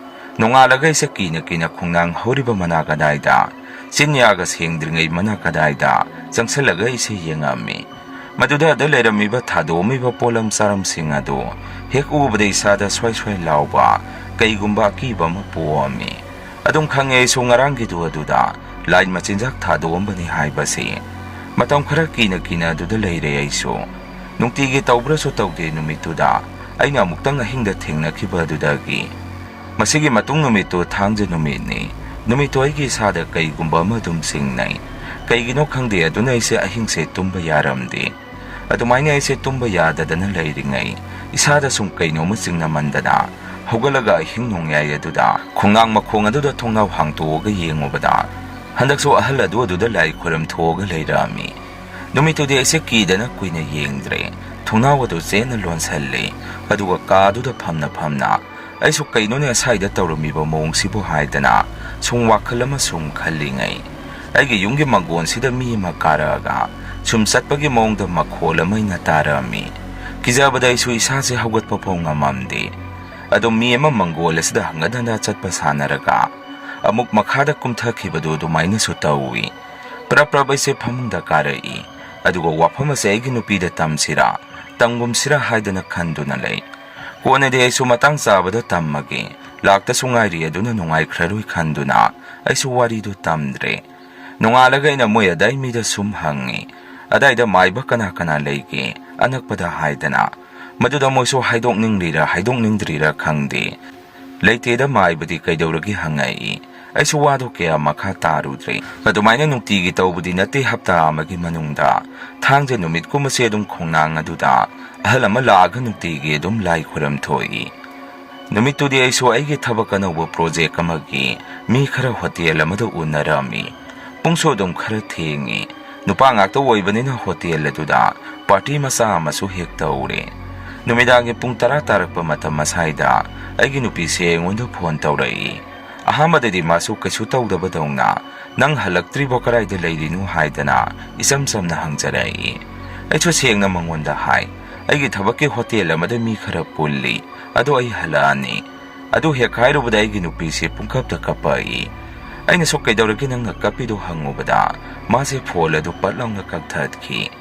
ꯅꯣꯡꯉꯥꯜꯂꯒ ꯑꯩꯁꯦ ꯀꯤꯅ ꯀꯤꯅ ꯈꯣꯡꯅꯥꯡ ꯍꯧꯔꯤꯕ ꯃꯅꯥꯛ ꯑꯗꯥꯏꯗ, ꯆꯤꯟ ꯌꯥꯒ ꯁꯦꯡꯗ꯭ꯔꯤꯉꯩ ꯃꯅꯥꯛ ꯑꯗꯥꯏꯗ ꯆꯪꯁꯤꯜꯂꯒ ꯑꯩꯁꯦ ꯌꯦꯡꯉꯝꯃꯤ꯫ ꯃꯗꯨꯗ ꯑꯗ ꯂꯩꯔꯝꯃꯤꯕ ꯊꯥꯗꯣꯛꯑꯝꯃꯤꯕ ꯄꯣꯠꯂꯝ ꯆꯥꯔꯝꯁꯤꯡ ꯑꯗꯨ ꯍꯦꯛ ꯎꯕꯗ ꯏꯁꯥꯗ ꯁ꯭ꯋꯥꯏ ꯁ꯭ꯋꯥꯏ ꯂꯥꯎꯕ ꯀꯩꯒꯨꯝꯕ ꯑꯀꯤꯕ ꯑꯃ ꯄꯣꯛꯑꯝꯃꯤ꯫ ꯑꯗꯨꯝ ꯈꯪꯉꯦ ꯑꯩꯁꯨ ꯉꯔꯥꯡꯒꯤꯗꯨ ꯑꯗꯨꯗ ꯂꯥꯏ ꯃꯆꯤꯟꯖꯥꯛ ꯊꯥꯗꯣꯛꯑꯝꯕꯅꯤ ꯍꯥꯏꯕꯁꯤ꯫ ꯃꯇꯝ ꯈꯔ ꯀꯤꯅ ꯀꯤꯅ ꯑꯗꯨꯗ ꯂꯩꯔꯦ ꯑꯩꯁꯨ꯫ ꯅꯨꯡꯇꯤꯒꯤ ꯇꯧꯕ꯭ꯔꯁꯨ ꯇꯧꯗꯦ ꯅꯨꯃꯤꯠꯇꯨꯗ ꯑꯩꯅ ꯑꯃꯨꯛꯇꯪ ꯑꯍꯤꯡꯗ ꯊꯦꯡꯅꯈꯤꯕ ꯑꯗꯨꯗꯒꯤ꯫ ꯃꯁꯤꯒꯤ ꯃꯇꯨꯡ ꯅꯨꯃꯤꯠꯇꯨ ꯊꯥꯡꯖ ꯅꯨꯃꯤꯠꯅꯤ꯫ ꯅꯨꯃꯤꯠꯇꯨ ꯑꯩꯒꯤ ꯏꯁꯥꯗ ꯀꯩꯒꯨꯝꯕ ꯑꯃ ꯑꯗꯨꯝ ꯆꯤꯡꯅꯩ꯫ ꯀꯩꯒꯤꯅꯣ ꯈꯪꯗꯦ, ꯑꯗꯨꯅ ꯑꯩꯁꯦ ꯑꯍꯤꯡꯁꯦ ꯇꯨꯝꯕ ꯌꯥꯔꯝꯗꯦ꯫ ꯑꯗꯨꯃꯥꯏꯅ ꯑꯩꯁꯦ ꯇꯨꯝꯕ ꯌꯥꯗꯗꯅ ꯂꯩꯔꯤꯉꯩ, ꯏꯁꯥꯗ ꯁꯨꯝ ꯀꯩꯅꯣꯝꯃ ꯆꯤꯡꯅꯃꯟꯗꯅ ꯍꯧꯒꯠꯂꯒ ꯑꯍꯤꯡ ꯅꯣꯡꯌꯥꯏ ꯑꯗꯨꯗ ꯈꯣꯡꯅꯥꯡ ꯃꯈꯣꯡ ꯑꯗꯨꯗ ꯊꯣꯡꯅꯥꯎ ꯍꯥꯡꯇꯣꯛꯑꯒ ꯌꯦꯡꯉꯨꯕꯗ, ꯍꯟꯗꯛꯁꯨ ꯑꯍꯜ ꯑꯗꯨ ꯑꯗꯨꯗ ꯂꯥꯏ ꯈꯣꯏꯔꯝ ꯊꯣꯛꯑꯒ ꯂꯩꯔꯝꯃꯤ꯫ ꯅꯨꯃꯤꯠꯇꯨꯗꯤ ꯑꯩꯁꯦ ꯀꯤꯗꯅ ꯀꯨꯏꯅ ꯌꯦꯡꯗ꯭ꯔꯦ꯫ ꯊꯣꯡꯅꯥꯎ ꯑꯗꯨ ꯆꯦꯠꯅ ꯂꯣꯟꯁꯤꯜꯂꯤ꯫ ꯑꯗꯨꯒ ꯀꯥꯗꯨꯗ ꯐꯝꯅ ꯐꯝꯅ ꯑꯩꯁꯨ "ꯀꯩꯅꯣꯅꯦ ꯑꯁꯥꯏꯗ ꯇꯧꯔꯝꯃꯤꯕ ꯃꯑꯣꯡꯁꯤꯕꯨ?" ꯍꯥꯏꯗꯅ ꯁꯨꯝ ꯋꯥꯈꯜ ꯑꯃ ꯁꯨꯝ ꯈꯜꯂꯤꯉꯩ, ꯑꯩꯒꯤ ꯌꯨꯝꯒꯤ ꯃꯪꯒꯣꯟꯁꯤꯗ ꯃꯤ ꯑꯃ ꯀꯥꯔꯛꯑꯒ ꯁꯨꯝ ꯆꯠꯄꯒꯤ ꯃꯑꯣꯡꯗ ꯃꯈꯣꯜ ꯑꯃ ꯑꯩꯅ ꯇꯥꯔꯛꯑꯝꯃꯤ꯫ ꯀꯤꯖꯕꯗ ꯑꯩꯁꯨ ꯏꯁꯥꯁꯦ ꯍꯧꯒꯠꯄ ꯐꯥꯎ ꯉꯝꯃꯝꯗꯦ꯫ ꯑꯗꯨꯝ ꯃꯤ ꯑꯃ ꯃꯪꯒꯣꯜ ꯑꯁꯤꯗ ꯍꯪꯒꯠ ꯍꯟꯗ ꯆꯠꯄ ꯁꯥꯟꯅꯔꯒ ꯑꯃꯨꯛ ꯃꯈꯥꯗ ꯀꯨꯝꯊꯈꯤꯕꯗꯨ ꯑꯗꯨꯃꯥꯏꯅꯁꯨ ꯇꯧꯏ꯫ ꯄ꯭ꯔꯞ ꯄ꯭ꯔꯞ ꯑꯩꯁꯦ ꯐꯃꯨꯡꯗ ꯀꯥꯔꯛꯏ꯫ ꯑꯗꯨꯒ ꯋꯥꯐꯝ ꯑꯁꯦ ꯑꯩꯒꯤ ꯅꯨꯄꯤꯗ ꯇꯝꯁꯤꯔꯥ, ꯇꯝꯒꯨꯝꯁꯤꯔꯥ ꯍꯥꯏꯗꯅ ꯈꯟꯗꯨꯅ ꯂꯩ꯫ ꯀꯣꯟꯅꯗꯤ ꯑꯩꯁꯨ ꯃꯇꯥꯡ ꯆꯥꯕꯗ ꯇꯝꯃꯒꯦ, ꯂꯥꯛꯇꯁꯨ ꯉꯥꯏꯔꯤ ꯑꯗꯨꯅ ꯅꯨꯡꯉꯥꯏꯈ꯭ꯔꯔꯣꯏ ꯈꯟꯗꯨꯅ ꯑꯩꯁꯨ ꯋꯥꯔꯤꯗꯨ ꯇꯝꯗ꯭ꯔꯦ꯫ ꯅꯣꯡꯉꯥꯜꯂꯒ ꯑꯩꯅ ꯃꯣꯏ ꯑꯗꯥꯏ ꯃꯤꯗ ꯁꯨꯝ ꯍꯪꯉꯤ, "ꯑꯗꯥꯏꯗ ꯃꯥꯏꯕ ꯀꯅꯥ ꯀꯅꯥ ꯂꯩꯒꯦ ꯑꯅꯛꯄꯗ?" ꯍꯥꯏꯗꯅ꯫ ꯃꯗꯨꯗ ꯃꯣꯏꯁꯨ ꯍꯥꯏꯗꯣꯛꯅꯤꯡꯂꯤꯔ ꯍꯥꯏꯗꯣꯛꯅꯤꯡꯗ꯭ꯔꯤꯔ ꯈꯪꯗꯦ, "ꯂꯩꯇꯦꯗ ꯃꯥꯏꯕꯗꯤ, ꯀꯩꯗꯧꯔꯒꯦ?" ꯍꯪꯉꯛꯏ꯫ ꯑꯩꯁꯨ ꯋꯥꯗꯣ ꯀꯌꯥ ꯃꯈꯥ ꯇꯥꯔꯨꯗ꯭ꯔꯦ꯫ ꯑꯗꯨꯃꯥꯏꯅ ꯅꯨꯡꯇꯤꯒꯤ ꯇꯧꯕꯗꯤ ꯅꯠꯇꯦ, ꯍꯞꯇꯥ ꯑꯃꯒꯤ ꯃꯅꯨꯡꯗ ꯊꯥꯡꯖ ꯅꯨꯃꯤꯠꯀꯨꯝꯕꯁꯦ ꯑꯗꯨꯝ ꯈꯣꯡꯅꯥꯡ ꯑꯗꯨꯗ ꯑꯍꯜ ꯑꯃ ꯂꯥꯛꯑꯒ ꯅꯨꯡꯇꯤꯒꯤ ꯑꯗꯨꯝ ꯂꯥꯏ ꯈꯨꯔꯝ ꯊꯣꯛꯏ꯫ ꯅꯨꯃꯤꯠꯇꯨꯗꯤ ꯑꯩꯁꯨ ꯑꯩꯒꯤ ꯊꯕꯛ ꯑꯅꯧꯕ ꯄ꯭ꯔꯣꯖꯦꯛ ꯑꯃꯒꯤ ꯃꯤ ꯈꯔ ꯍꯣꯇꯦꯜ ꯑꯃꯗ ꯎꯅꯔꯝꯃꯤ꯫ ꯄꯨꯡꯁꯨ ꯑꯗꯨꯝ ꯈꯔ ꯊꯦꯡꯉꯤ꯫ ꯅꯨꯄꯥ ꯉꯥꯛꯇ ꯑꯣꯏꯕꯅꯤꯅ ꯍꯣꯇꯦꯜ ꯑꯗꯨꯗ ꯄꯥꯔꯇꯤ ꯃꯆꯥ ꯑꯃꯁꯨ ꯍꯦꯛ ꯇꯧꯔꯦ꯫ ꯅꯨꯃꯤꯗꯥꯡꯒꯤ ꯄꯨꯡ ꯇꯔꯥ ꯇꯥꯔꯛꯄ ꯃꯇꯝ ꯑꯁ꯭ꯋꯥꯏꯗ ꯑꯩꯒꯤ ꯅꯨꯄꯤꯁꯦ ꯑꯩꯉꯣꯟꯗ ꯐꯣꯟ ꯇꯧꯔꯛꯏ꯫ ꯑꯍꯥꯟꯕꯗꯗꯤ ꯃꯥꯁꯨ ꯀꯩꯁꯨ ꯇꯧꯗꯕꯗꯧꯅ, "ꯅꯪ ꯍꯜꯂꯛꯇ꯭ꯔꯤꯕꯣ, ꯀꯗꯥꯏꯗ ꯂꯩꯔꯤꯅꯣ?" ꯍꯥꯏꯗꯅ ꯏꯆꯝ ꯆꯝꯅ ꯍꯪꯖꯔꯛꯏ꯫ ꯑꯩꯁꯨ ꯁꯦꯡꯅ ꯃꯉꯣꯟꯗ ꯍꯥꯏ, "ꯑꯩꯒꯤ ꯊꯕꯛꯀꯤ ꯍꯣꯇꯦꯜ ꯑꯃꯗ ꯃꯤ ꯈꯔ ꯄꯨꯜꯂꯤ, ꯑꯗꯣ ꯑꯩ ꯍꯜꯂꯛꯑꯅꯤ"꯫ ꯑꯗꯨ ꯍꯦꯛ ꯍꯥꯏꯔꯨꯕꯗ ꯑꯩꯒꯤ ꯅꯨꯄꯤꯁꯦ ꯄꯨꯡꯀꯞꯇ ꯀꯞꯄꯛꯏ꯫ ꯑꯩꯅꯁꯨ "ꯀꯩꯗꯧꯔꯒꯦ ꯅꯪꯅ ꯀꯞꯄꯤꯗꯣ?" ꯍꯪꯉꯨꯕꯗ ꯃꯥꯁꯦ ꯐꯣꯟ ꯑꯗꯨ ꯄꯠ ꯂꯥꯎꯅ ꯀꯛꯊꯠꯈꯤ꯫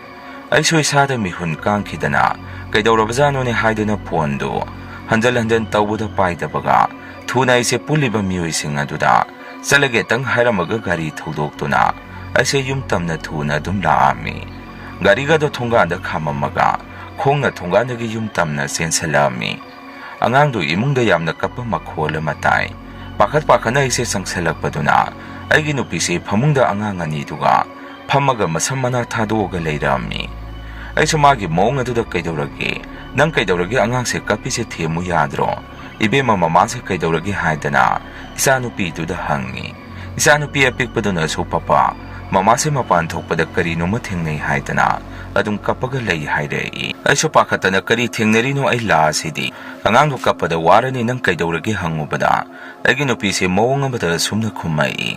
ꯑꯩꯁꯨ ꯏꯁꯥꯗ ꯃꯤꯍꯨꯟ ꯀꯥꯡꯈꯤꯗꯅ "ꯀꯩꯗꯧꯔꯕꯖꯥꯠꯅꯣꯅꯦ?" ꯍꯥꯏꯗꯨꯅ ꯐꯣꯟꯗꯨ ꯍꯟꯖꯟ ꯍꯟꯖꯟ ꯇꯧꯕꯗ ꯄꯥꯏꯗꯕꯒ, ꯊꯨꯅ ꯑꯩꯁꯦ ꯄꯨꯜꯂꯤꯕ ꯃꯤꯑꯣꯏꯁꯤꯡ ꯑꯗꯨꯗ "ꯆꯠꯂꯒꯦꯇꯪ" ꯍꯥꯏꯔꯝꯃꯒ ꯒꯥꯔꯤ ꯊꯧꯗꯣꯛꯇꯨꯅ ꯑꯩꯁꯦ ꯌꯨꯝ ꯇꯝꯅ ꯊꯨꯅ ꯑꯗꯨꯝ ꯂꯥꯛꯑꯝꯃꯤ꯫ ꯒꯥꯔꯤꯒꯗꯣ ꯊꯣꯡꯒꯥꯟꯗ ꯈꯥꯝꯃꯝꯃꯒ ꯈꯣꯡꯅ ꯊꯣꯡꯒꯥꯟꯗꯒꯤ ꯌꯨꯝ ꯇꯝꯅ ꯆꯦꯟꯁꯤꯜꯂꯛꯑꯝꯃꯤ꯫ ꯑꯉꯥꯡꯗꯨ ꯏꯃꯨꯡꯗ ꯌꯥꯝꯅ ꯀꯞꯄ ꯃꯈꯣꯜ ꯑꯃ ꯇꯥꯏ꯫ ꯄꯥꯈꯠ ꯄꯥꯈꯠꯅ ꯑꯩꯁꯦ ꯆꯪꯁꯤꯜꯂꯛꯄꯗꯨꯅ ꯑꯩꯒꯤ ꯅꯨꯄꯤꯁꯦ ꯐꯃꯨꯡꯗ ꯑꯉꯥꯡ ꯑꯅꯤꯗꯨꯒ ꯐꯝꯃꯒ ꯃꯁꯝ ꯃꯅꯥ ꯊꯥꯗꯣꯛꯑꯒ ꯂꯩꯔꯝꯃꯤ꯫ ꯑꯩꯁꯨ ꯃꯥꯒꯤ ꯃꯑꯣꯡ ꯑꯗꯨꯗ "ꯀꯩꯗꯧꯔꯒꯦ? ꯅꯪ ꯀꯩꯗꯧꯔꯒꯦ? ꯑꯉꯥꯡꯁꯦ ꯀꯞꯄꯤꯁꯦ ꯊꯦꯝꯃꯨ ꯌꯥꯗ꯭ꯔꯣ? ꯏꯕꯦꯝꯃ, ꯃꯃꯥꯁꯦ ꯀꯩꯗꯧꯔꯒꯦ?" ꯍꯥꯏꯗꯅ ꯏꯆꯥꯅꯨꯄꯤꯗꯨꯗ ꯍꯪꯉꯤ꯫ ꯏꯆꯥꯅꯨꯄꯤ ꯑꯄꯤꯛꯄꯗꯨꯅꯁꯨ "ꯄꯄꯥ, ꯃꯃꯥꯁꯦ ꯃꯄꯥꯟ ꯊꯣꯛꯄꯗ ꯀꯔꯤꯅꯣꯃ ꯊꯦꯡꯅꯩ ꯍꯥꯏꯗꯅ ꯑꯗꯨꯝ ꯀꯞꯄꯒ ꯂꯩ" ꯍꯥꯏꯔꯛꯏ꯫ ꯑꯩꯁꯨ ꯄꯥꯈꯠꯇꯅ "ꯀꯔꯤ ꯊꯦꯡꯅꯔꯤꯅꯣ? ꯑꯩ ꯂꯥꯛꯑꯁꯤꯗꯤ꯫ ꯑꯉꯥꯡꯗꯨ ꯀꯞꯄꯗ ꯋꯥꯔꯅꯤ, ꯅꯪ ꯀꯩꯗꯧꯔꯒꯦ?" ꯍꯪꯉꯨꯕꯗ ꯑꯩꯒꯤ ꯅꯨꯄꯤꯁꯦ ꯃꯑꯣꯡ ꯑꯃꯗ ꯑꯁꯨꯝꯅ ꯈꯨꯝꯃꯛꯏ,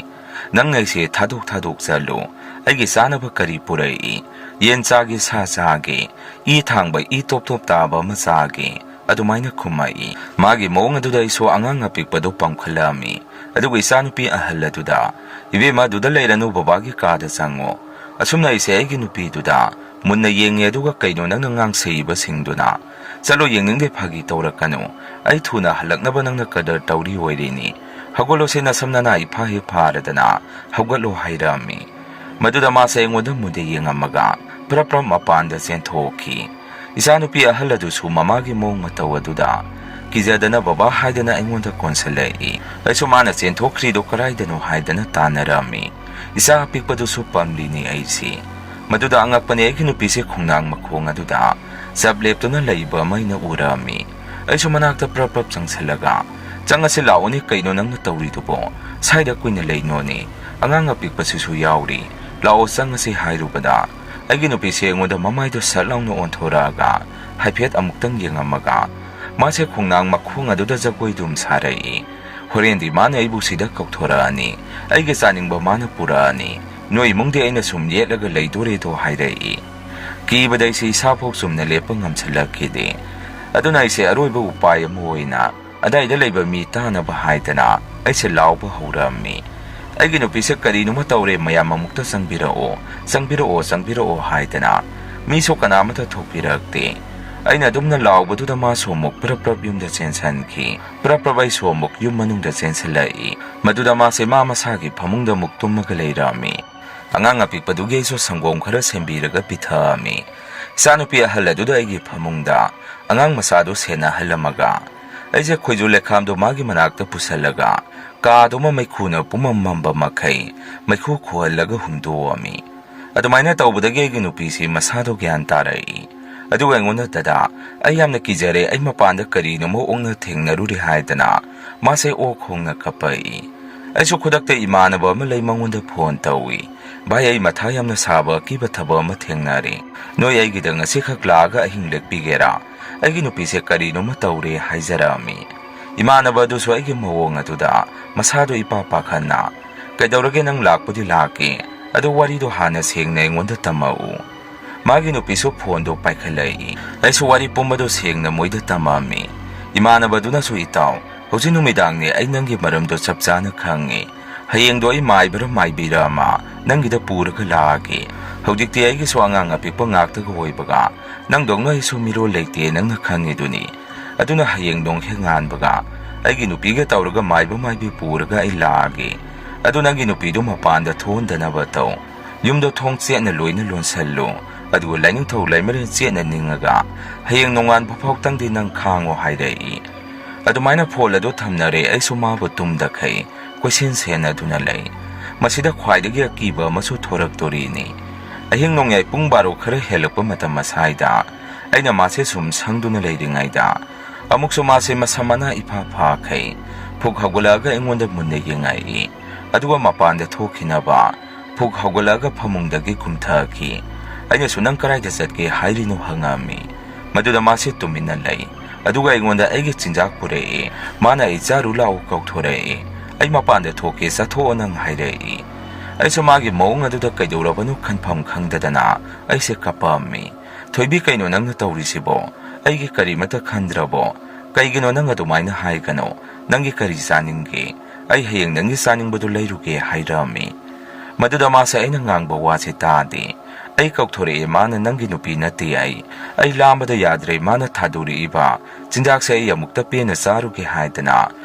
"ꯅꯪ ꯑꯩꯁꯦ ꯊꯥꯗꯣꯛ ꯊꯥꯗꯣꯛ ꯆꯠꯂꯨ꯫ ꯑꯩꯒꯤ ꯆꯥꯅꯕ ꯀꯔꯤ ꯄꯨꯔꯛꯏ? ꯌꯦꯟ ꯆꯥꯒꯦ, ꯁꯥ ꯆꯥꯒꯦ, ꯏ ꯊꯥꯡꯕ, ꯏ ꯇꯣꯞ ꯇꯣꯞ ꯇꯥꯕ ꯑꯃ ꯆꯥꯒꯦ"꯫ ꯑꯗꯨꯃꯥꯏꯅ ꯈꯨꯝꯃꯛꯏ꯫ ꯃꯥꯒꯤ ꯃꯑꯣꯡ ꯑꯗꯨꯗ ꯑꯩꯁꯨ ꯑꯉꯥꯡ ꯑꯄꯤꯛꯄꯗꯨ ꯄꯥꯝꯈꯠꯂꯛꯑꯝꯃꯤ꯫ ꯑꯗꯨꯒ ꯏꯆꯥꯅꯨꯄꯤ ꯑꯍꯜ ꯑꯗꯨꯗ, "ꯏꯕꯦꯝꯃ, ꯑꯗꯨꯗ ꯂꯩꯔꯅꯨ, ꯕꯕꯥꯒꯤ ꯀꯥꯗ ꯆꯪꯉꯣ꯫ ꯑꯁꯨꯝꯅ ꯑꯩꯁꯦ ꯑꯩꯒꯤ ꯅꯨꯄꯤꯗꯨꯗ ꯃꯨꯟꯅ ꯌꯦꯡꯉꯦ, ꯑꯗꯨꯒ ꯀꯩꯅꯣ ꯅꯪꯅ ꯉꯥꯡꯁꯩꯕꯁꯤꯡꯗꯨꯅ? ꯆꯠꯂꯣ, ꯌꯦꯡꯅꯤꯡꯗꯦ, ꯐꯥꯒꯤ ꯇꯧꯔꯛꯀꯅꯨ꯫ ꯑꯩ ꯊꯨꯅ ꯍꯜꯂꯛꯅꯕ ꯅꯪꯅ ꯀꯗꯔ ꯇꯧꯔꯤ ꯑꯣꯏꯔꯤꯅꯤ꯫ ꯍꯧꯒꯠꯂꯣꯁꯦ, ꯅꯁꯝ ꯅꯅꯥ ꯏꯐꯥ ꯍꯦꯛ ꯐꯥꯔꯗꯅ ꯍꯧꯒꯠꯂꯣ" ꯍꯥꯏꯔꯛꯑꯝꯃꯤ꯫ ꯃꯗꯨꯗ ꯃꯥꯁꯦ ꯑꯩꯉꯣꯟꯗ ꯃꯨꯟꯗ ꯌꯦꯡꯉꯝꯃꯒ ꯄ꯭ꯔꯞ ꯄ꯭ꯔꯞ ꯃꯄꯥꯟꯗ ꯆꯦꯟꯊꯣꯛꯈꯤ꯫ ꯏꯆꯥꯅꯨꯄꯤ ꯑꯍꯜ ꯑꯗꯨꯁꯨ ꯃꯃꯥꯒꯤ ꯃꯑꯣꯡ ꯃꯇꯧ ꯑꯗꯨꯗ ꯀꯤꯖꯗꯅ "ꯕꯕꯥ" ꯍꯥꯏꯗꯅ ꯑꯩꯉꯣꯟꯗ ꯀꯣꯟꯁꯤꯜꯂꯛꯏ꯫ ꯑꯩꯁꯨ ꯃꯥꯅ ꯆꯦꯟꯊꯣꯛꯈ꯭ꯔꯤꯗꯣ ꯀꯔꯥꯏꯗꯅꯣ ꯍꯥꯏꯗꯅ ꯇꯥꯟꯅꯔꯝꯃꯤ꯫ ꯏꯆꯥ ꯑꯄꯤꯛꯄꯗꯨꯁꯨ ꯄꯝꯂꯤꯅꯤ ꯑꯩꯁꯤ꯫ ꯃꯗꯨꯗ ꯑꯉꯛꯄꯅꯤ, ꯑꯩꯒꯤ ꯅꯨꯄꯤꯁꯦ ꯈꯣꯡꯅꯥꯡ ꯃꯈꯣꯡ ꯑꯗꯨꯗ ꯆꯞ ꯂꯦꯞꯇꯨꯅ ꯂꯩꯕ ꯑꯃ ꯑꯩꯅ ꯎꯔꯝꯃꯤ꯫ ꯑꯩꯁꯨ ꯃꯅꯥꯛꯇ ꯄ꯭ꯔꯞ ꯄ꯭ꯔꯞ ꯆꯪꯁꯤꯜꯂꯒ, "ꯆꯪꯉꯁꯤ ꯂꯥꯛꯑꯣꯅꯦ, ꯀꯩꯅꯣ ꯅꯪꯅ ꯇꯧꯔꯤꯗꯨꯕꯣ? ꯁ꯭ꯋꯥꯏꯗ ꯀꯨꯏꯅ ꯂꯩꯅꯣꯅꯦ? ꯑꯉꯥꯡ ꯑꯄꯤꯛꯄꯁꯤꯁꯨ ꯌꯥꯎꯔꯤ꯫ ꯂꯥꯛꯑꯣ ꯆꯪꯉꯁꯤ" ꯍꯥꯏꯔꯨꯕꯗ, ꯑꯩꯒꯤ ꯅꯨꯄꯤꯁꯦ ꯑꯩꯉꯣꯟꯗ ꯃꯃꯥꯏꯗꯣ ꯁꯠ ꯂꯥꯎꯅ ꯑꯣꯟꯊꯣꯔꯛꯑꯒ ꯍꯥꯏꯐꯦꯠ ꯑꯃꯨꯛꯇꯪ ꯌꯦꯡꯉꯝꯃꯒ, ꯃꯥꯁꯦ ꯈꯣꯡꯅꯥꯡ ꯃꯈꯣꯡ ꯑꯗꯨꯗ ꯖꯒꯣꯏꯗꯨꯝ ꯁꯥꯔꯛꯏ꯫ ꯍꯣꯔꯦꯟꯗꯤ ꯃꯥꯅ ꯑꯩꯕꯨ ꯁꯤꯗ ꯀꯧꯊꯣꯔꯛꯑꯅꯤ, ꯑꯩꯒꯤ ꯆꯥꯅꯤꯡꯕ ꯃꯥꯅ ꯄꯨꯔꯛꯑꯅꯤ, ꯅꯣꯏ ꯏꯃꯨꯡꯗꯤ ꯑꯩꯅ ꯁꯨꯝ ꯌꯦꯠꯂꯒ ꯂꯩꯗꯣꯔꯦꯗꯣ ꯍꯥꯏꯔꯛꯏ꯫ ꯀꯤꯕꯗ ꯑꯩꯁꯦ ꯏꯁꯥꯐꯥꯎ ꯆꯨꯝꯅ ꯂꯦꯞꯄ ꯉꯝꯁꯤꯜꯂꯛꯈꯤꯗꯦ꯫ ꯑꯗꯨꯅ ꯑꯩꯁꯦ ꯑꯔꯣꯏꯕ ꯎꯄꯥꯏ ꯑꯃ ꯑꯣꯏꯅ ꯑꯗꯥꯏꯗ ꯂꯩꯕ ꯃꯤ ꯇꯥꯅꯕ ꯍꯥꯏꯗꯅ ꯑꯩꯁꯦ ꯂꯥꯎꯕ ꯍꯧꯔꯝꯃꯤ꯫ "ꯑꯩꯒꯤ ꯅꯨꯄꯤꯁꯦ ꯀꯔꯤꯅꯣꯃ ꯇꯧꯔꯦ, ꯃꯌꯥꯝ ꯑꯃꯨꯛꯇ ꯆꯪꯕꯤꯔꯛꯑꯣ, ꯆꯪꯕꯤꯔꯛꯑꯣ, ꯆꯪꯕꯤꯔꯛꯑꯣ" ꯍꯥꯏꯗꯅ꯫ ꯃꯤꯁꯨ ꯀꯅꯥꯃꯠꯇ ꯊꯣꯛꯄꯤꯔꯛꯇꯦ꯫ ꯑꯩꯅ ꯑꯗꯨꯝꯅ ꯂꯥꯎꯕꯗꯨꯗ ꯃꯥꯁꯨ ꯑꯃꯨꯛ ꯄ꯭ꯔꯞ ꯄ꯭ꯔꯞ ꯌꯨꯝꯗ ꯆꯦꯟꯁꯤꯟꯈꯤ꯫ ꯄ꯭ꯔꯞ ꯄ꯭ꯔꯞ ꯑꯩꯁꯨ ꯑꯃꯨꯛ ꯌꯨꯝ ꯃꯅꯨꯡꯗ ꯆꯦꯟꯁꯤꯜꯂꯛꯏ꯫ ꯃꯗꯨꯗ ꯃꯥꯁꯦ ꯃꯥ ꯃꯁꯥꯒꯤ ꯐꯃꯨꯡꯗ ꯑꯃꯨꯛ ꯇꯨꯝꯃꯒ ꯂꯩꯔꯝꯃꯤ꯫ ꯑꯉꯥꯡ ꯑꯄꯤꯛꯄꯗꯨꯒꯤ ꯑꯩꯁꯨ ꯁꯪꯒꯣꯝ ꯈꯔ ꯁꯦꯝꯕꯤꯔꯒ ꯄꯤꯊꯛꯑꯝꯃꯤ꯫ ꯏꯆꯥꯅꯨꯄꯤ ꯑꯍꯜ ꯑꯗꯨꯗ ꯑꯩꯒꯤ ꯐꯃꯨꯡꯗ ꯑꯉꯥꯡ ꯃꯆꯥꯗꯨ ꯁꯦꯟꯅꯍꯜꯂꯝꯃꯒ, ꯑꯩꯁꯦ ꯈꯣꯏꯖꯨ ꯂꯩꯈꯥꯝꯗꯨ ꯃꯥꯒꯤ ꯃꯅꯥꯛꯇ ꯄꯨꯁꯜꯂꯒ, ꯀꯥꯗꯨꯃ ꯃꯩꯈꯨꯅ ꯄꯨꯝꯃꯝ ꯃꯝꯕ ꯃꯈꯩ ꯃꯩꯈꯨ ꯈꯨꯍꯜꯂꯒ ꯍꯨꯝꯗꯣꯛꯑꯝꯃꯤ꯫ ꯑꯗꯨꯃꯥꯏꯅ ꯇꯧꯕꯗꯒꯤ ꯑꯩꯒꯤ ꯅꯨꯄꯤꯁꯤ ꯃꯁꯥꯗꯣ ꯒ꯭ꯌꯥꯟ ꯇꯥꯔꯛꯏ꯫ ꯑꯗꯨꯒ ꯑꯩꯉꯣꯟꯗ, "ꯗꯗꯥ, ꯑꯩ ꯌꯥꯝꯅ ꯀꯤꯖꯔꯦ, ꯑꯩ ꯃꯄꯥꯟꯗ ꯀꯔꯤꯅꯣꯃ ꯑꯣꯛꯅ ꯊꯦꯡꯅꯔꯨꯔꯦ" ꯍꯥꯏꯗꯅ ꯃꯥꯁꯦ ꯑꯣꯛ ꯈꯣꯡꯅ ꯀꯞꯄꯛꯏ꯫ ꯑꯩꯁꯨ ꯈꯨꯗꯛꯇ ꯏꯃꯥꯟꯅꯕ ꯑꯃ ꯂꯩ, ꯃꯉꯣꯟꯗ ꯐꯣꯟ ꯇꯧꯏ꯫ "ꯚꯥꯏ, ꯑꯩ ꯃꯊꯥ ꯌꯥꯝꯅ ꯁꯥꯕ ꯑꯀꯤꯕ ꯊꯕꯛ ꯑꯃ ꯊꯦꯡꯅꯔꯦ꯫ ꯅꯣꯏ ꯑꯩꯒꯤꯗ ꯉꯁꯤꯈꯛ ꯂꯥꯛꯑꯒ ꯑꯍꯤꯡ ꯂꯦꯛꯄꯤꯒꯦꯔꯥ? ꯑꯩꯒꯤ ꯅꯨꯄꯤꯁꯦ ꯀꯔꯤꯅꯣꯃ ꯇꯧꯔꯦ" ꯍꯥꯏꯖꯔꯛꯑꯝꯃꯤ꯫ ꯏꯃꯥꯟꯅꯕ ꯑꯗꯨꯁꯨ ꯑꯩꯒꯤ ꯃꯑꯣꯡ ꯑꯗꯨꯗ ꯃꯁꯥꯗꯣ ꯏꯄꯥ ꯄꯥꯈꯠꯅ, "ꯀꯩꯗꯧꯔꯒꯦ, ꯅꯪ ꯂꯥꯛꯄꯨꯗꯤ ꯂꯥꯛꯀꯦ, ꯑꯗꯣ ꯋꯥꯔꯤꯗꯣ ꯍꯥꯟꯅ ꯁꯦꯡꯅ ꯑꯩꯉꯣꯟꯗ ꯇꯝꯃꯛꯎ"꯫ ꯃꯥꯒꯤ ꯅꯨꯄꯤꯁꯨ ꯐꯣꯟꯗꯣ ꯄꯥꯏꯈꯠꯂꯛꯏ꯫ ꯑꯩꯁꯨ ꯋꯥꯔꯤ ꯄꯨꯝꯕꯗꯣ ꯁꯦꯡꯅ ꯃꯣꯏꯗ ꯇꯝꯃꯛꯑꯝꯃꯤ꯫ ꯏꯃꯥꯟꯅꯕꯗꯨꯅꯁꯨ, "ꯏꯇꯥꯎ, ꯍꯧꯖꯤꯛ ꯅꯨꯃꯤꯗꯥꯡꯅꯤ, ꯑꯩ ꯅꯪꯒꯤ ꯃꯔꯝꯗꯣ ꯆꯞ ꯆꯥꯅ ꯈꯪꯉꯤ꯫ ꯍꯌꯦꯡꯗꯣ ꯑꯩ ꯃꯥꯏꯕꯔ ꯃꯥꯏꯕꯤꯔ ꯑꯃ ꯅꯪꯒꯤꯗ ꯄꯨꯔꯒ ꯂꯥꯛꯑꯒꯦ꯫ ꯍꯧꯖꯤꯛꯇꯤ ꯑꯩꯒꯤꯁꯨ ꯑꯉꯥꯡ ꯑꯄꯤꯛꯄ ꯉꯥꯛꯇꯒ ꯑꯣꯏꯕꯒ ꯅꯪꯗꯧꯅ ꯑꯩꯁꯨ ꯃꯤꯔꯣꯜ ꯂꯩꯇꯦ, ꯅꯪꯅ ꯈꯪꯉꯤꯗꯨꯅꯤ꯫ ꯑꯗꯨꯅ ꯍꯌꯦꯡ ꯅꯣꯡ ꯍꯦꯛ ꯉꯥꯟꯕꯒ ꯑꯩꯒꯤ ꯅꯨꯄꯤꯒ ꯇꯧꯔꯒ ꯃꯥꯏꯕ ꯃꯥꯏꯕꯤ ꯄꯨꯔꯒ ꯑꯩ ꯂꯥꯛꯑꯒꯦ꯫ ꯑꯗꯨ ꯅꯪꯒꯤ ꯅꯨꯄꯤꯗꯨ ꯃꯄꯥꯟꯗ ꯊꯣꯛꯍꯟꯗꯅꯕ ꯇꯧ꯫ ꯌꯨꯝꯗꯣ ꯊꯣꯡ ꯆꯦꯠꯅ ꯂꯣꯏꯅ ꯂꯣꯟꯁꯜꯂꯨ꯫ ꯑꯗꯨꯒ ꯂꯥꯏꯅꯤꯡꯊꯧ ꯂꯩꯃꯔꯦꯟ ꯆꯦꯠꯅ ꯅꯤꯡꯉꯒ ꯍꯌꯦꯡ ꯅꯣꯡꯉꯥꯟꯕ ꯐꯥꯎꯇꯪꯗꯤ ꯅꯪ ꯈꯥꯡꯉꯣ ꯍꯥꯏꯔꯛꯏ꯫ ꯑꯗꯨꯃꯥꯏꯅ ꯐꯣꯟ ꯑꯗꯨ ꯊꯝꯅꯔꯦ꯫ ꯑꯩꯁꯨ ꯃꯥꯕꯨ ꯇꯨꯝꯗꯈꯩ ꯀꯣꯏꯁꯦꯟ ꯁꯦꯟꯅꯗꯨꯅ ꯂꯩ꯫ ꯃꯁꯤꯗ ꯈ꯭ꯋꯥꯏꯗꯒꯤ ꯑꯀꯤꯕ ꯑꯃꯁꯨ ꯊꯣꯔꯛꯇꯣꯔꯤꯅꯤ꯫ ꯑꯍꯤꯡ ꯅꯣꯡꯌꯥꯏ ꯄꯨꯡ ꯕꯥꯔꯣ ꯈꯔ ꯍꯦꯜꯂꯛꯄ ꯃꯇꯝ ꯑꯁꯥꯏꯗ ꯑꯩꯅ ꯃꯥꯁꯦ ꯁꯨꯝ ꯁꯪꯗꯨꯅ ꯂꯩꯔꯤꯉꯩꯗ ꯑꯃꯨꯛꯁꯨ ꯃꯥꯁꯦ ꯃꯁꯝ ꯃꯅꯥ ꯏꯐꯥ ꯐꯥꯈꯩ ꯐꯨꯛ ꯍꯧꯒꯠꯂꯛꯑꯒ ꯑꯩꯉꯣꯟꯗ ꯃꯨꯟꯅ ꯌꯦꯡꯉꯛꯏ꯫ ꯑꯗꯨꯒ ꯃꯄꯥꯟꯗ ꯊꯣꯛꯈꯤꯅꯕ ꯐꯨꯛ ꯍꯧꯒꯠꯂꯛꯑꯒ ꯐꯃꯨꯡꯗꯒꯤ ꯀꯨꯝꯊꯈꯤ꯫ ꯑꯩꯅꯁꯨ "ꯅꯪ ꯀꯗꯥꯏꯗ ꯆꯠꯀꯦ ꯍꯥꯏꯔꯤꯅꯣ?" ꯍꯪꯉꯝꯃꯤ꯫ ꯃꯗꯨꯗ ꯃꯥꯁꯦ ꯇꯨꯃꯤꯟꯅ ꯂꯩ꯫ ꯑꯗꯨꯒ ꯑꯩꯉꯣꯟꯗ ꯑꯩꯒꯤ ꯆꯤꯟꯖꯥꯛ ꯄꯨꯔꯛꯏ꯫ ꯃꯥꯅ "ꯑꯩ ꯆꯥꯔꯨ ꯂꯥꯛꯎ" ꯀꯧꯊꯣꯔꯛꯏ꯫ "ꯑꯩ ꯃꯄꯥꯟꯗ ꯊꯣꯛꯀꯦ, ꯆꯠꯊꯣꯛꯑꯣ ꯅꯪ" ꯍꯥꯏꯔꯛꯏ꯫ ꯑꯩꯁꯨ ꯃꯥꯒꯤ ꯃꯑꯣꯡ ꯑꯗꯨꯗ ꯀꯩꯗꯧꯔꯕꯅꯣ ꯈꯟꯐꯝ ꯈꯪꯗꯗꯅ ꯑꯩꯁꯦ ꯀꯞꯄꯝꯃꯤ꯫ "ꯊꯣꯏꯕꯤ, ꯀꯩꯅꯣ ꯅꯪꯅ ꯇꯧꯔꯤꯁꯤꯕꯣ? ꯑꯩꯒꯤ ꯀꯔꯤꯃꯠꯇ ꯈꯟꯗ꯭ꯔꯕꯣ? ꯀꯩꯒꯤꯅꯣ ꯅꯪ ꯑꯗꯨꯃꯥꯏꯅ ꯍꯥꯏꯒꯅꯣ? ꯅꯪꯒꯤ ꯀꯔꯤ ꯆꯥꯅꯤꯡꯒꯦ? ꯑꯩ ꯍꯌꯦꯡ ꯅꯪꯒꯤ ꯆꯥꯅꯤꯡꯕꯗꯨ ꯂꯩꯔꯨꯒꯦ" ꯍꯥꯏꯔꯛꯑꯝꯃꯤ꯫ ꯃꯗꯨꯗ ꯃꯥꯁꯦ ꯑꯩꯅ ꯉꯥꯡꯕ ꯋꯥꯁꯦ ꯇꯥꯗꯦ꯫ ꯑꯩ ꯀꯧꯊꯣꯔꯛꯑꯦ, ꯃꯥꯅ "ꯅꯪꯒꯤ ꯅꯨꯄꯤ ꯅꯠꯇꯦ ꯑꯩ꯫ ꯑꯩ ꯂꯥꯝꯕꯗ ꯌꯥꯗ꯭ꯔꯦ, ꯃꯥꯅ ꯊꯥꯗꯣꯔꯛꯏꯕ ꯆꯤꯟꯖꯥꯛꯁꯦ ꯑꯩ ꯑꯃꯨꯛꯇ ꯄꯦꯟꯅ ꯆꯥꯔꯨꯒꯦ" ꯍꯥꯏꯗꯅ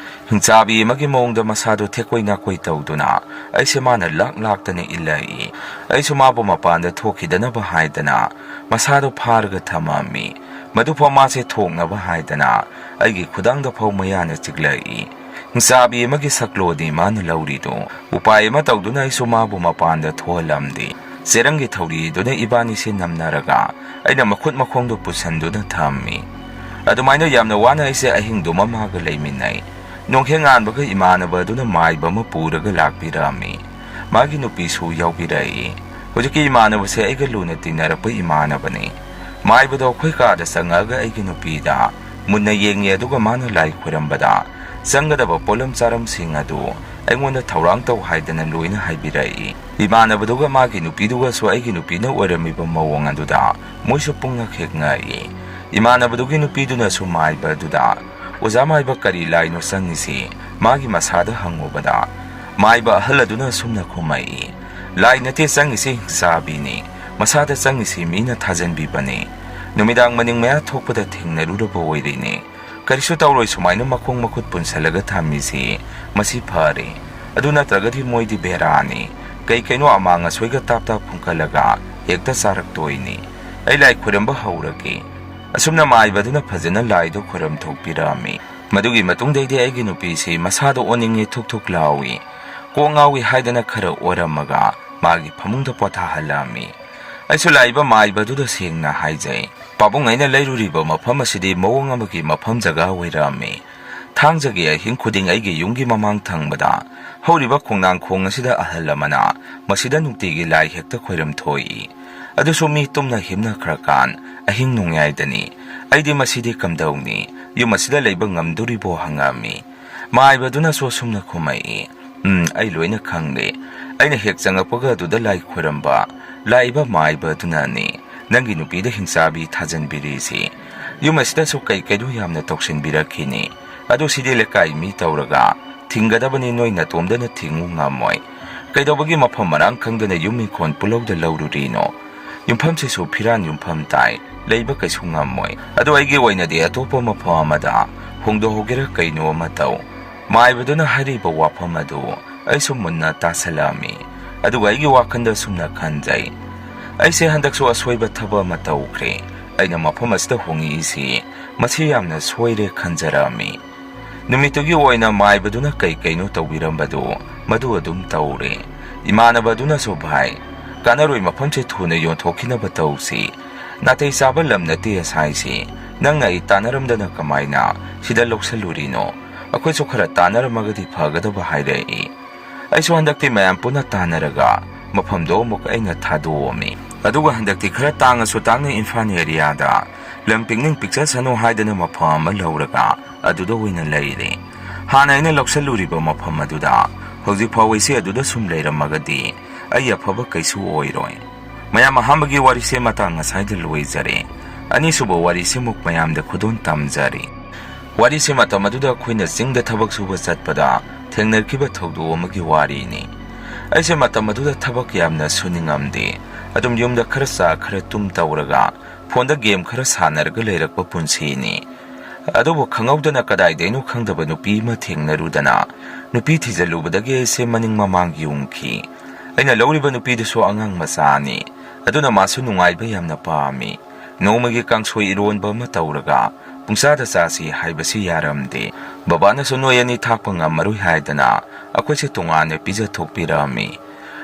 ꯍꯤꯡꯆꯥꯕꯤ ꯑꯃꯒꯤ ꯃꯑꯣꯡꯗ ꯃꯁꯥꯗꯣ ꯊꯦꯛꯀꯣꯏ ꯅꯥꯀꯣꯏ ꯇꯧꯗꯨꯅ ꯑꯩꯁꯦ ꯃꯥꯅ ꯂꯥꯛ ꯂꯥꯛꯇꯅ ꯏꯜꯂꯛꯏ꯫ ꯑꯩꯁꯨ ꯃꯥꯕꯨ ꯃꯄꯥꯟꯗ ꯊꯣꯛꯈꯤꯗꯅꯕ ꯍꯥꯏꯗꯅ ꯃꯁꯥꯗꯣ ꯐꯥꯔꯒ ꯊꯝꯃꯝꯃꯤ꯫ ꯃꯗꯨꯐꯥꯎ ꯃꯥꯁꯦ ꯊꯣꯛꯅꯕ ꯍꯥꯏꯗꯅ ꯑꯩꯒꯤ ꯈꯨꯗꯥꯡꯗ ꯐꯥꯎ ꯃꯌꯥꯅ ꯆꯤꯛꯂꯛꯏ꯫ ꯍꯤꯡꯆꯥꯕꯤ ꯑꯃꯒꯤ ꯁꯛꯂꯣꯗꯤ ꯃꯥꯅ ꯂꯧꯔꯤꯗꯣ꯫ ꯎꯄꯥꯏ ꯑꯃ ꯇꯧꯗꯨꯅ ꯑꯩꯁꯨ ꯃꯥꯕꯨ ꯃꯄꯥꯟꯗ ꯊꯣꯛꯍꯜꯂꯝꯗꯦ꯫ ꯆꯦꯔꯪꯒꯤ ꯊꯧꯔꯤꯗꯨꯅ ꯏꯕꯥꯅꯤꯁꯦ ꯅꯝꯅꯔꯒ ꯑꯩꯅ ꯃꯈꯨꯠ ꯃꯈꯣꯡꯗꯣ ꯄꯨꯁꯟꯗꯨꯅ ꯊꯝꯃꯤ꯫ ꯑꯗꯨꯃꯥꯏꯅ ꯌꯥꯝꯅ ꯋꯥꯅ ꯑꯩꯁꯦ ꯑꯍꯤꯡꯗꯨꯃ ꯃꯥꯒ ꯂꯩꯃꯤꯟꯅꯩ꯫ ꯅꯣꯡꯍꯦꯛ ꯉꯥꯟꯕꯒ ꯏꯃꯥꯟꯅꯕ ꯑꯗꯨꯅ ꯃꯥꯏꯕ ꯑꯃ ꯄꯨꯔꯒ ꯂꯥꯛꯄꯤꯔꯛꯑꯝꯃꯤ꯫ ꯃꯥꯒꯤ ꯅꯨꯄꯤꯁꯨ ꯌꯥꯎꯕꯤꯔꯛꯏ꯫ ꯍꯧꯖꯤꯛꯀꯤ ꯏꯃꯥꯟꯅꯕꯁꯦ ꯑꯩꯒ ꯂꯨꯅ ꯇꯤꯟꯅꯔꯛꯄ ꯏꯃꯥꯟꯅꯕꯅꯤ꯫ ꯃꯥꯏꯕꯗꯣ ꯑꯩꯈꯣꯏ ꯀꯥꯗ ꯆꯪꯉꯛꯑꯒ ꯑꯩꯒꯤ ꯅꯨꯄꯤꯗ ꯃꯨꯟꯅ ꯌꯦꯡꯉꯤ, ꯑꯗꯨꯒ ꯃꯥꯅ ꯂꯥꯏ ꯈꯣꯏꯔꯝꯕꯗ ꯆꯪꯒꯗꯕ ꯄꯣꯠꯂꯝ ꯆꯥꯔꯝꯁꯤꯡ ꯑꯗꯨ ꯑꯩꯉꯣꯟꯗ ꯊꯧꯔꯥꯡ ꯇꯧ ꯍꯥꯏꯗꯅ ꯂꯣꯏꯅ ꯍꯥꯏꯕꯤꯔꯛꯏ꯫ ꯏꯃꯥꯟꯅꯕꯗꯨꯒ ꯃꯥꯒꯤ ꯅꯨꯄꯤꯗꯨꯒꯁꯨ ꯑꯩꯒꯤ ꯅꯨꯄꯤꯅ ꯑꯣꯏꯔꯝꯃꯤꯕ ꯃꯑꯣꯡ ꯑꯗꯨꯗ ꯃꯣꯏꯁꯨ ꯄꯨꯡꯉꯛ ꯍꯦꯛ ꯉꯛꯏ꯫ ꯏꯃꯥꯟꯅꯕꯗꯨꯒꯤ ꯅꯨꯄꯤꯗꯨꯅꯁꯨ ꯃꯥꯏꯕ ꯑꯗꯨꯗ "ꯑꯣꯖꯥ ꯃꯥꯏꯕ, ꯀꯔꯤ ꯂꯥꯏꯅꯣ ꯆꯪꯉꯤꯁꯤ?" ꯃꯥꯒꯤ ꯃꯁꯥꯗ ꯍꯪꯉꯨꯕꯗ, ꯃꯥꯏꯕ ꯑꯍꯜ ꯑꯗꯨꯅ ꯑꯁꯨꯝꯅ ꯈꯨꯝꯃꯛꯏ, "ꯂꯥꯏ ꯅꯠꯇꯦ ꯆꯪꯉꯤꯁꯤ, ꯍꯤꯡꯆꯥꯕꯤꯅꯤ꯫ ꯃꯁꯥꯗ ꯆꯪꯉꯤꯁꯤ ꯃꯤꯅ ꯊꯥꯖꯟꯕꯤꯕꯅꯤ꯫ ꯅꯨꯃꯤꯗꯥꯡ ꯃꯅꯤꯡ ꯃꯌꯥ ꯊꯣꯛꯄꯗ ꯊꯦꯡꯅꯔꯨꯔꯕ ꯑꯣꯏꯔꯤꯅꯤ꯫ ꯀꯔꯤꯁꯨ ꯇꯧꯔꯣꯏ, ꯁꯨꯃꯥꯏꯅ ꯃꯈꯣꯡ ꯃꯈꯨꯠ ꯄꯨꯟꯁꯜꯂꯒ ꯊꯝꯃꯤꯁꯤ꯫ ꯃꯁꯤ ꯐꯔꯦ꯫ ꯑꯗꯨ ꯅꯠꯇ꯭ꯔꯒꯗꯤ ꯃꯣꯏꯗꯤ ꯕꯦꯔꯥꯅꯤ꯫ ꯀꯩ ꯀꯩꯅꯣ ꯑꯃꯥꯡ ꯑꯁꯣꯏꯒ ꯇꯥꯞ ꯇꯥꯞ ꯈꯨꯝꯀꯠꯂꯒ ꯍꯦꯛꯇ ꯆꯥꯔꯛꯇꯣꯏꯅꯤ꯫ ꯑꯩ ꯂꯥꯏ ꯈꯣꯏꯔꯝꯕ ꯍꯧꯔꯒꯦ꯫" ꯑꯁꯨꯝꯅ ꯃꯥꯏꯕꯗꯨꯅ ꯐꯖꯅ ꯂꯥꯏꯗꯣ ꯈꯣꯏꯔꯝ ꯊꯣꯛꯄꯤꯔꯛꯑꯝꯃꯤ꯫ ꯃꯗꯨꯒꯤ ꯃꯇꯨꯡꯗꯩꯗꯤ ꯑꯩꯒꯤ ꯅꯨꯄꯤꯁꯤ ꯃꯁꯥꯗ ꯑꯣꯟꯅꯤꯡꯉꯤ, ꯊꯨꯛ ꯊꯨꯛ ꯂꯥꯎꯏ, ꯀꯣꯛ ꯉꯥꯎꯏ ꯍꯥꯏꯗꯅ ꯈꯔ ꯑꯣꯏꯔꯝꯃꯒ ꯃꯥꯒꯤ ꯐꯃꯨꯡꯗ ꯄꯣꯊꯥꯍꯜꯂꯝꯃꯤ꯫ ꯑꯩꯁꯨ ꯂꯥꯛꯏꯕ ꯃꯥꯏꯕꯗꯨꯗ ꯁꯦꯡꯅ ꯍꯥꯏꯖꯩ, "ꯄꯥꯕꯨꯡ, ꯑꯩꯅ ꯂꯩꯔꯨꯔꯤꯕ ꯃꯐꯝ ꯑꯁꯤꯗꯤ ꯃꯑꯣꯡ ꯑꯃꯒꯤ ꯃꯐꯝ ꯖꯒꯥ ꯑꯣꯏꯔꯝꯃꯤ꯫ ꯊꯥꯡꯖꯒꯤ ꯑꯍꯤꯡ ꯈꯨꯗꯤꯡ ꯑꯩꯒꯤ ꯌꯨꯝꯒꯤ ꯃꯃꯥꯡ ꯊꯪꯕꯗ ꯍꯧꯔꯤꯕ ꯈꯣꯡꯅꯥꯡꯈꯣꯡ ꯑꯁꯤꯗ ꯑꯍꯜ ꯑꯃꯅ ꯃꯁꯤꯗ ꯅꯨꯡꯇꯤꯒꯤ ꯂꯥꯏ ꯍꯦꯛꯇ ꯈꯣꯏꯔꯝ ꯊꯣꯛꯏ꯫ ꯑꯗꯨꯁꯨ ꯃꯤ ꯇꯨꯝꯅ ꯍꯤꯞꯅꯈ꯭ꯔꯀꯥꯟ ꯑꯍꯤꯡ ꯅꯣꯡꯌꯥꯏꯗꯅꯤ꯫ ꯑꯩꯗꯤ ꯃꯁꯤꯗꯤ ꯀꯝꯗꯧꯅꯤ? ꯌꯨꯝ ꯑꯁꯤꯗ ꯂꯩꯕ ꯉꯝꯗꯣꯔꯤꯕꯣ?" ꯍꯪꯉꯛꯑꯝꯃꯤ꯫ ꯃꯥꯏꯕꯗꯨꯅꯁꯨ ꯑꯁꯨꯝꯅ ꯈꯨꯝꯃꯛꯏ, "ꯎꯝ, ꯑꯩ ꯂꯣꯏꯅ ꯈꯪꯂꯦ꯫ ꯑꯩꯅ ꯍꯦꯛ ꯆꯪꯉꯛꯄꯒ ꯑꯗꯨꯗ ꯂꯥꯏ ꯈꯣꯏꯔꯝꯕ ꯂꯥꯛꯏꯕ ꯃꯥꯏꯕꯗꯨꯅꯅꯤ꯫ ꯅꯪꯒꯤ ꯅꯨꯄꯤꯗ ꯍꯤꯡꯆꯥꯕꯤ ꯊꯥꯖꯟꯕꯤꯔꯤꯁꯤ꯫ ꯌꯨꯝ ꯑꯁꯤꯗꯁꯨ ꯀꯩ ꯀꯩꯅꯣ ꯌꯥꯝꯅ ꯇꯧꯁꯤꯟꯕꯤꯔꯛꯈꯤꯅꯤ꯫ ꯑꯗꯨ ꯁꯤꯗꯤ ꯂꯩꯀꯥꯏ ꯃꯤ ꯇꯧꯔꯒ ꯊꯤꯡꯒꯗꯕꯅꯤ, ꯅꯣꯏ ꯅꯇꯣꯝꯗꯅ ꯊꯤꯡꯉꯨ ꯉꯝꯃꯣꯏ꯫ ꯀꯩꯗꯧꯕꯒꯤ ꯃꯐꯝ ꯃꯔꯥꯡ ꯈꯪꯗꯅ ꯌꯨꯝ ꯏꯪꯈꯣꯜ ꯄꯨꯂꯧꯗ ꯂꯧꯔꯨꯔꯤꯅꯣ? ꯌꯨꯝꯐꯝꯁꯤꯁꯨ ꯐꯤꯔꯥꯟ ꯌꯨꯝꯐꯝ ꯇꯥꯏ, ꯂꯩꯕ ꯀꯩꯁꯨ ꯉꯝꯃꯣꯏ꯫ ꯑꯗꯣ ꯑꯩꯒꯤ ꯑꯣꯏꯅꯗꯤ ꯑꯇꯣꯞꯄ ꯃꯐꯝ ꯑꯃꯗ ꯍꯣꯡꯗꯣꯛꯍꯧꯒꯦꯔꯥ ꯀꯩꯅꯣ ꯑꯃ ꯇꯧ꯫" ꯃꯥꯏꯕꯗꯨꯅ ꯍꯥꯏꯔꯤꯕ ꯋꯥꯐꯝ ꯑꯗꯨ ꯑꯩꯁꯨ ꯃꯨꯟꯅ ꯇꯥꯁꯜꯂꯛꯑꯝꯃꯤ꯫ ꯑꯗꯨꯒ ꯑꯩꯒꯤ ꯋꯥꯈꯜꯗ ꯁꯨꯝꯅ ꯈꯟꯖꯩ, "ꯑꯩꯁꯦ ꯍꯟꯗꯛꯁꯨ ꯑꯁꯣꯏꯕ ꯊꯕꯛ ꯑꯃ ꯇꯧꯈ꯭ꯔꯦ꯫ ꯑꯩꯅ ꯃꯐꯝ ꯑꯁꯤꯗ ꯍꯣꯡꯉꯛꯏꯁꯤ ꯃꯁꯤ ꯌꯥꯝꯅ ꯁꯣꯏꯔꯦ" ꯈꯟꯖꯔꯛꯑꯝꯃꯤ꯫ ꯅꯨꯃꯤꯠꯇꯨꯒꯤ ꯑꯣꯏꯅ ꯃꯥꯏꯕꯗꯨꯅ ꯀꯩ ꯀꯩꯅꯣ ꯇꯧꯕꯤꯔꯝꯕꯗꯨ ꯃꯗꯨ ꯑꯗꯨꯝ ꯇꯧꯔꯦ꯫ ꯏꯃꯥꯟꯅꯕꯗꯨꯅꯁꯨ, "ꯚꯥꯏ, ꯀꯥꯟꯅꯔꯣꯏ, ꯃꯐꯝꯁꯦ ꯊꯨꯅ ꯌꯣꯟꯊꯣꯛꯈꯤꯅꯕ ꯇꯧꯁꯤ꯫ ꯅꯥꯇꯩ ꯆꯥꯕ ꯂꯝ ꯅꯠꯇꯦ ꯑꯁꯥꯏꯁꯤ꯫ ꯅꯪꯅ ꯑꯩ ꯇꯥꯟꯅꯔꯝꯗꯅ ꯀꯃꯥꯏꯅ ꯁꯤꯗ ꯂꯧꯁꯜꯂꯨꯔꯤꯅꯣ? ꯑꯩꯈꯣꯏꯁꯨ ꯈꯔ ꯇꯥꯟꯅꯔꯝꯃꯒꯗꯤ ꯐꯒꯗꯕ" ꯍꯥꯏꯔꯛꯏ꯫ ꯑꯩꯁꯨ ꯍꯟꯗꯛꯇꯤ ꯃꯌꯥꯝ ꯄꯨꯟꯅ ꯇꯥꯟꯅꯔꯒ ꯃꯐꯝꯗꯣ ꯑꯃꯨꯛ ꯑꯩꯅ ꯊꯥꯗꯣꯛꯑꯝꯃꯤ꯫ ꯑꯗꯨꯒ ꯍꯟꯗꯛꯇꯤ ꯈꯔ ꯇꯥꯡꯉꯁꯨ ꯇꯥꯡꯅ ꯏꯝꯐꯥꯜ ꯑꯦꯔꯤꯌꯥꯗ ꯂꯝ ꯄꯤꯛꯅꯤꯡ ꯄꯤꯛꯆꯁꯅꯨ ꯍꯥꯏꯗꯅ ꯃꯐꯝ ꯑꯃ ꯂꯧꯔꯒ ꯑꯗꯨꯗ ꯑꯣꯏꯅ ꯂꯩꯔꯦ꯫ ꯍꯥꯟꯅ ꯑꯩꯅ ꯂꯧꯁꯜꯂꯨꯔꯤꯕ ꯃꯐꯝ ꯑꯗꯨꯗ ꯍꯧꯖꯤꯛ ꯐꯥꯎꯕ ꯑꯩꯁꯦ ꯑꯗꯨꯗ ꯁꯨꯝ ꯂꯩꯔꯝꯃꯒꯗꯤ ꯑꯩ ꯑꯐꯕ ꯀꯩꯁꯨ ꯑꯣꯏꯔꯣꯏ꯫ ꯃꯌꯥꯝ, ꯑꯍꯥꯟꯕꯒꯤ ꯋꯥꯔꯤꯁꯦ ꯃꯇꯥꯡ ꯑꯁꯥꯏꯗ ꯂꯣꯏꯖꯔꯦ꯫ ꯑꯅꯤꯁꯨꯕ ꯋꯥꯔꯤꯁꯤꯃꯨꯛ ꯃꯌꯥꯝꯗ ꯈꯨꯗꯣꯜ ꯇꯝꯖꯔꯤ꯫ ꯋꯥꯔꯤꯁꯦ ꯃꯇꯝ ꯑꯗꯨꯗ ꯑꯩꯈꯣꯏꯅ ꯆꯤꯡꯗ ꯊꯕꯛ ꯁꯨꯕ ꯆꯠꯄꯗ ꯊꯦꯡꯅꯈꯤꯕ ꯊꯧꯗꯣꯛ ꯑꯃꯒꯤ ꯋꯥꯔꯤꯅꯤ꯫ ꯑꯩꯁꯦ ꯃꯇꯝ ꯑꯗꯨꯗ ꯊꯕꯛ ꯌꯥꯝꯅ ꯁꯨꯅꯤꯡꯉꯝꯗꯦ꯫ ꯑꯗꯨꯝ ꯌꯨꯝꯗ ꯈꯔ ꯆꯥ ꯈꯔ ꯇꯨꯝ ꯇꯧꯔꯒ ꯐꯣꯟꯗ ꯒꯦꯝ ꯈꯔ ꯁꯥꯟꯅꯔꯒ ꯂꯩꯔꯛꯄ ꯄꯨꯟꯁꯤꯅꯤ꯫ ꯑꯗꯨꯕꯨ ꯈꯪꯍꯧꯗꯅ ꯀꯗꯥꯏꯗꯩꯅꯣ ꯈꯪꯗꯕ ꯅꯨꯄꯤ ꯑꯃ ꯊꯦꯡꯅꯔꯨꯗꯅ ꯅꯨꯄꯤ ꯊꯤꯖꯤꯜꯂꯨꯕꯗꯒꯤ ꯑꯩꯁꯦ ꯃꯅꯤꯡ ꯃꯃꯥꯡ ꯌꯨꯡꯈꯤ꯫ ꯑꯩꯅ ꯂꯧꯔꯤꯕ ꯅꯨꯄꯤꯗꯨꯁꯨ ꯑꯉꯥꯡ ꯃꯆꯥꯅꯤ꯫ ꯑꯗꯨꯅ ꯃꯥꯁꯨ ꯅꯨꯡꯉꯥꯏꯕ ꯌꯥꯝꯅ ꯄꯥꯝꯃꯤ꯫ ꯅꯣꯡꯃꯒꯤ ꯀꯥꯡꯁꯣꯏ ꯏꯔꯣꯟꯕ ꯑꯃ ꯇꯧꯔꯒ ꯄꯨꯡꯆꯥꯗ ꯆꯥꯁꯤ ꯍꯥꯏꯕꯁꯤ ꯌꯥꯔꯝꯗꯦ꯫ ꯕꯕꯥꯅꯁꯨ ꯅꯣꯏ ꯑꯅꯤ ꯊꯥꯛꯄ ꯉꯝꯃꯔꯣꯏ ꯍꯥꯏꯗꯅ ꯑꯩꯈꯣꯏꯁꯦ ꯇꯣꯉꯥꯟꯅ ꯄꯤꯖꯊꯣꯛꯄꯤꯔꯝꯃꯤ꯫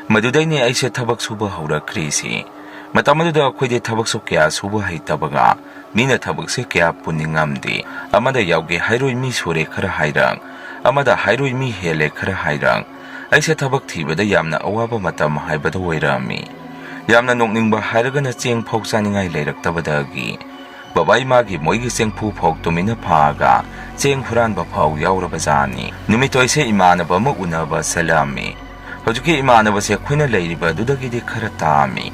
ꯃꯗꯨꯗꯩꯅꯦ ꯑꯩꯁꯦ ꯊꯕꯛ ꯁꯨꯕ ꯍꯧꯔꯛꯈ꯭ꯔꯤꯁꯤ꯫ ꯃꯇꯝ ꯑꯗꯨꯗ ꯑꯩꯈꯣꯏꯗꯤ ꯊꯕꯛꯁꯨ ꯀꯌꯥ ꯁꯨꯕ ꯍꯩꯇꯕꯒ ꯃꯤꯅ ꯊꯕꯛꯁꯦ ꯀꯌꯥ ꯄꯨꯅꯤꯡꯉꯝꯗꯦ꯫ ꯑꯃꯗ ꯌꯥꯎꯒꯦ ꯍꯥꯏꯔꯣꯏ ꯃꯤ ꯁꯨꯔꯦ ꯈꯔ ꯍꯥꯏꯔꯛ, ꯑꯃꯗ ꯍꯥꯏꯔꯣꯏ ꯃꯤ ꯍꯦꯜꯂꯦ ꯈꯔ ꯍꯥꯏꯔꯛ꯫ ꯑꯩꯁꯦ ꯊꯕꯛ ꯊꯤꯕꯗ ꯌꯥꯝꯅ ꯑꯋꯥꯕ ꯃꯇꯝ ꯍꯥꯏꯕꯗꯨ ꯑꯣꯏꯔꯝꯃꯤ꯫ ꯌꯥꯝꯅ ꯅꯣꯛꯅꯤꯡꯕ ꯍꯥꯏꯔꯒꯅ ꯆꯦꯡ ꯐꯥꯎ ꯆꯥꯅꯤꯡꯉꯥꯏ ꯂꯩꯔꯛꯇꯕꯗꯒꯤ ꯕꯕꯥ ꯏꯃꯥꯒꯤ ꯃꯣꯏꯒꯤ ꯆꯦꯡꯐꯨ ꯐꯥꯎ ꯇꯨꯃꯤꯟꯅ ꯐꯥꯛꯑꯒ ꯆꯦꯡ ꯍꯨꯔꯥꯟꯕ ꯐꯥꯎ ꯌꯥꯎꯔꯕꯖꯥꯠꯅꯤ꯫ ꯅꯨꯃꯤꯠꯇꯣ ꯑꯩꯁꯦ ꯏꯃꯥꯟꯅꯕ ꯑꯃ ꯎꯅꯕ ꯆꯠꯂꯝꯃꯤ꯫ ꯍꯧꯖꯤꯛꯀꯤ ꯏꯃꯥꯟꯅꯕꯁꯦ ꯑꯩꯈꯣꯏꯅ ꯂꯩꯔꯤꯕ ꯑꯗꯨꯗꯒꯤꯗꯤ ꯈꯔ ꯇꯥꯝꯃꯤ꯫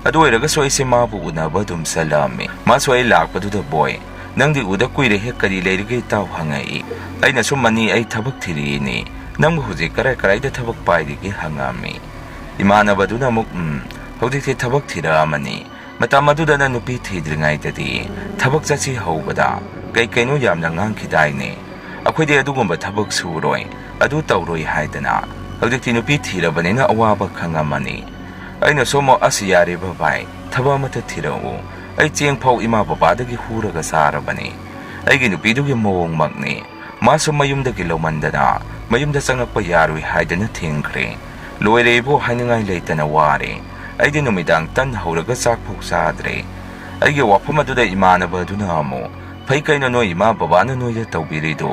ꯑꯗꯨ ꯑꯣꯏꯔꯒꯁꯨ ꯑꯩꯁꯦ ꯃꯥꯕꯨ ꯎꯅꯕ ꯑꯗꯨꯝ ꯆꯠꯂꯝꯃꯤ꯫ ꯃꯥꯁꯨ ꯑꯩ ꯂꯥꯛꯄꯗꯨꯗ, "ꯕꯣꯏ, ꯅꯪꯗꯤ ꯎꯗ ꯀꯨꯏꯔꯦꯍꯦ, ꯀꯔꯤ ꯂꯩꯔꯒꯦ ꯏꯇꯥꯎ?" ꯍꯪꯉꯛꯏ꯫ ꯑꯩꯅꯁꯨ, "ꯃꯅꯤ, ꯑꯩ ꯊꯕꯛ ꯊꯤꯔꯤꯅꯤ꯫ ꯅꯪꯕꯨ ꯍꯧꯖꯤꯛ ꯀꯔꯥꯏ ꯀꯔꯥꯏꯗ ꯊꯕꯛ ꯄꯥꯏꯔꯤꯒꯦ?" ꯍꯪꯉꯛꯑꯝꯃꯤ꯫ ꯏꯃꯥꯟꯅꯕꯗꯨꯅ ꯑꯃꯨꯛ, "ꯎꯝ, ꯍꯧꯖꯤꯛꯇꯤ ꯊꯕꯛ ꯊꯤꯔꯛꯑꯃꯅꯤ꯫ ꯃꯇꯝ ꯑꯗꯨꯗꯅ ꯅꯨꯄꯤ ꯊꯤꯗ꯭ꯔꯤꯉꯩꯗꯗꯤ ꯊꯕꯛ ꯆꯠꯁꯤ ꯍꯧꯕꯗ ꯀꯩ ꯀꯩꯅꯣ ꯌꯥꯝꯅ ꯉꯥꯡꯈꯤꯗꯥꯏꯅꯦ? ꯑꯩꯈꯣꯏꯗꯤ ꯑꯗꯨꯒꯨꯝꯕ ꯊꯕꯛ ꯁꯨꯔꯣꯏ, ꯑꯗꯨ ꯇꯧꯔꯣꯏ ꯍꯥꯏꯗꯅ꯫ ꯍꯧꯖꯤꯛꯇꯤ ꯅꯨꯄꯤ ꯊꯤꯔꯕꯅꯤꯅ ꯑꯋꯥꯕ ꯈꯪꯉꯝꯃꯅꯤ꯫" ꯑꯩꯅꯁꯨ ꯑꯃꯨꯛ, "ꯑꯁ, ꯌꯥꯔꯦ ꯕꯕꯥꯏ, ꯊꯕꯛ ꯑꯃꯇ ꯊꯤꯔꯛꯎ꯫ ꯑꯩ ꯆꯦꯡ ꯐꯥꯎ ꯏꯃꯥ ꯕꯕꯥꯗꯒꯤ ꯍꯨꯔꯒ ꯆꯥꯔꯕꯅꯤ꯫ ꯑꯩꯒꯤ ꯅꯨꯄꯤꯗꯨꯒꯤ ꯃꯑꯣꯡꯃꯛꯅꯤ꯫ ꯃꯥꯁꯨ ꯃꯌꯨꯝꯗꯒꯤ ꯂꯧꯃꯟꯗꯅ ꯃꯌꯨꯝꯗ ꯆꯪꯉꯛꯄ ꯌꯥꯔꯣꯏ ꯍꯥꯏꯗꯅ ꯊꯤꯡꯈ꯭ꯔꯦ꯫ ꯂꯣꯏꯔꯦ ꯏꯕꯣ, ꯍꯥꯏꯅꯤꯡꯉꯥꯏ ꯂꯩꯇꯅ ꯋꯥꯔꯦ꯫ ꯑꯩꯗꯤ ꯅꯨꯃꯤꯗꯥꯡ ꯇꯟ ꯍꯧꯔꯒ ꯆꯥꯛ ꯐꯥꯎ ꯆꯥꯗ꯭ꯔꯦ꯫" ꯑꯩꯒꯤ ꯋꯥꯐꯝ ꯑꯗꯨꯗ ꯏꯃꯥꯟꯅꯕ ꯑꯗꯨꯅ ꯑꯃꯨꯛ, "ꯐꯩ ꯀꯩꯅꯣ, ꯅꯣꯏ ꯏꯃꯥ ꯕꯕꯥꯅ ꯅꯣꯏꯗ ꯇꯧꯕꯤꯔꯤꯗꯣ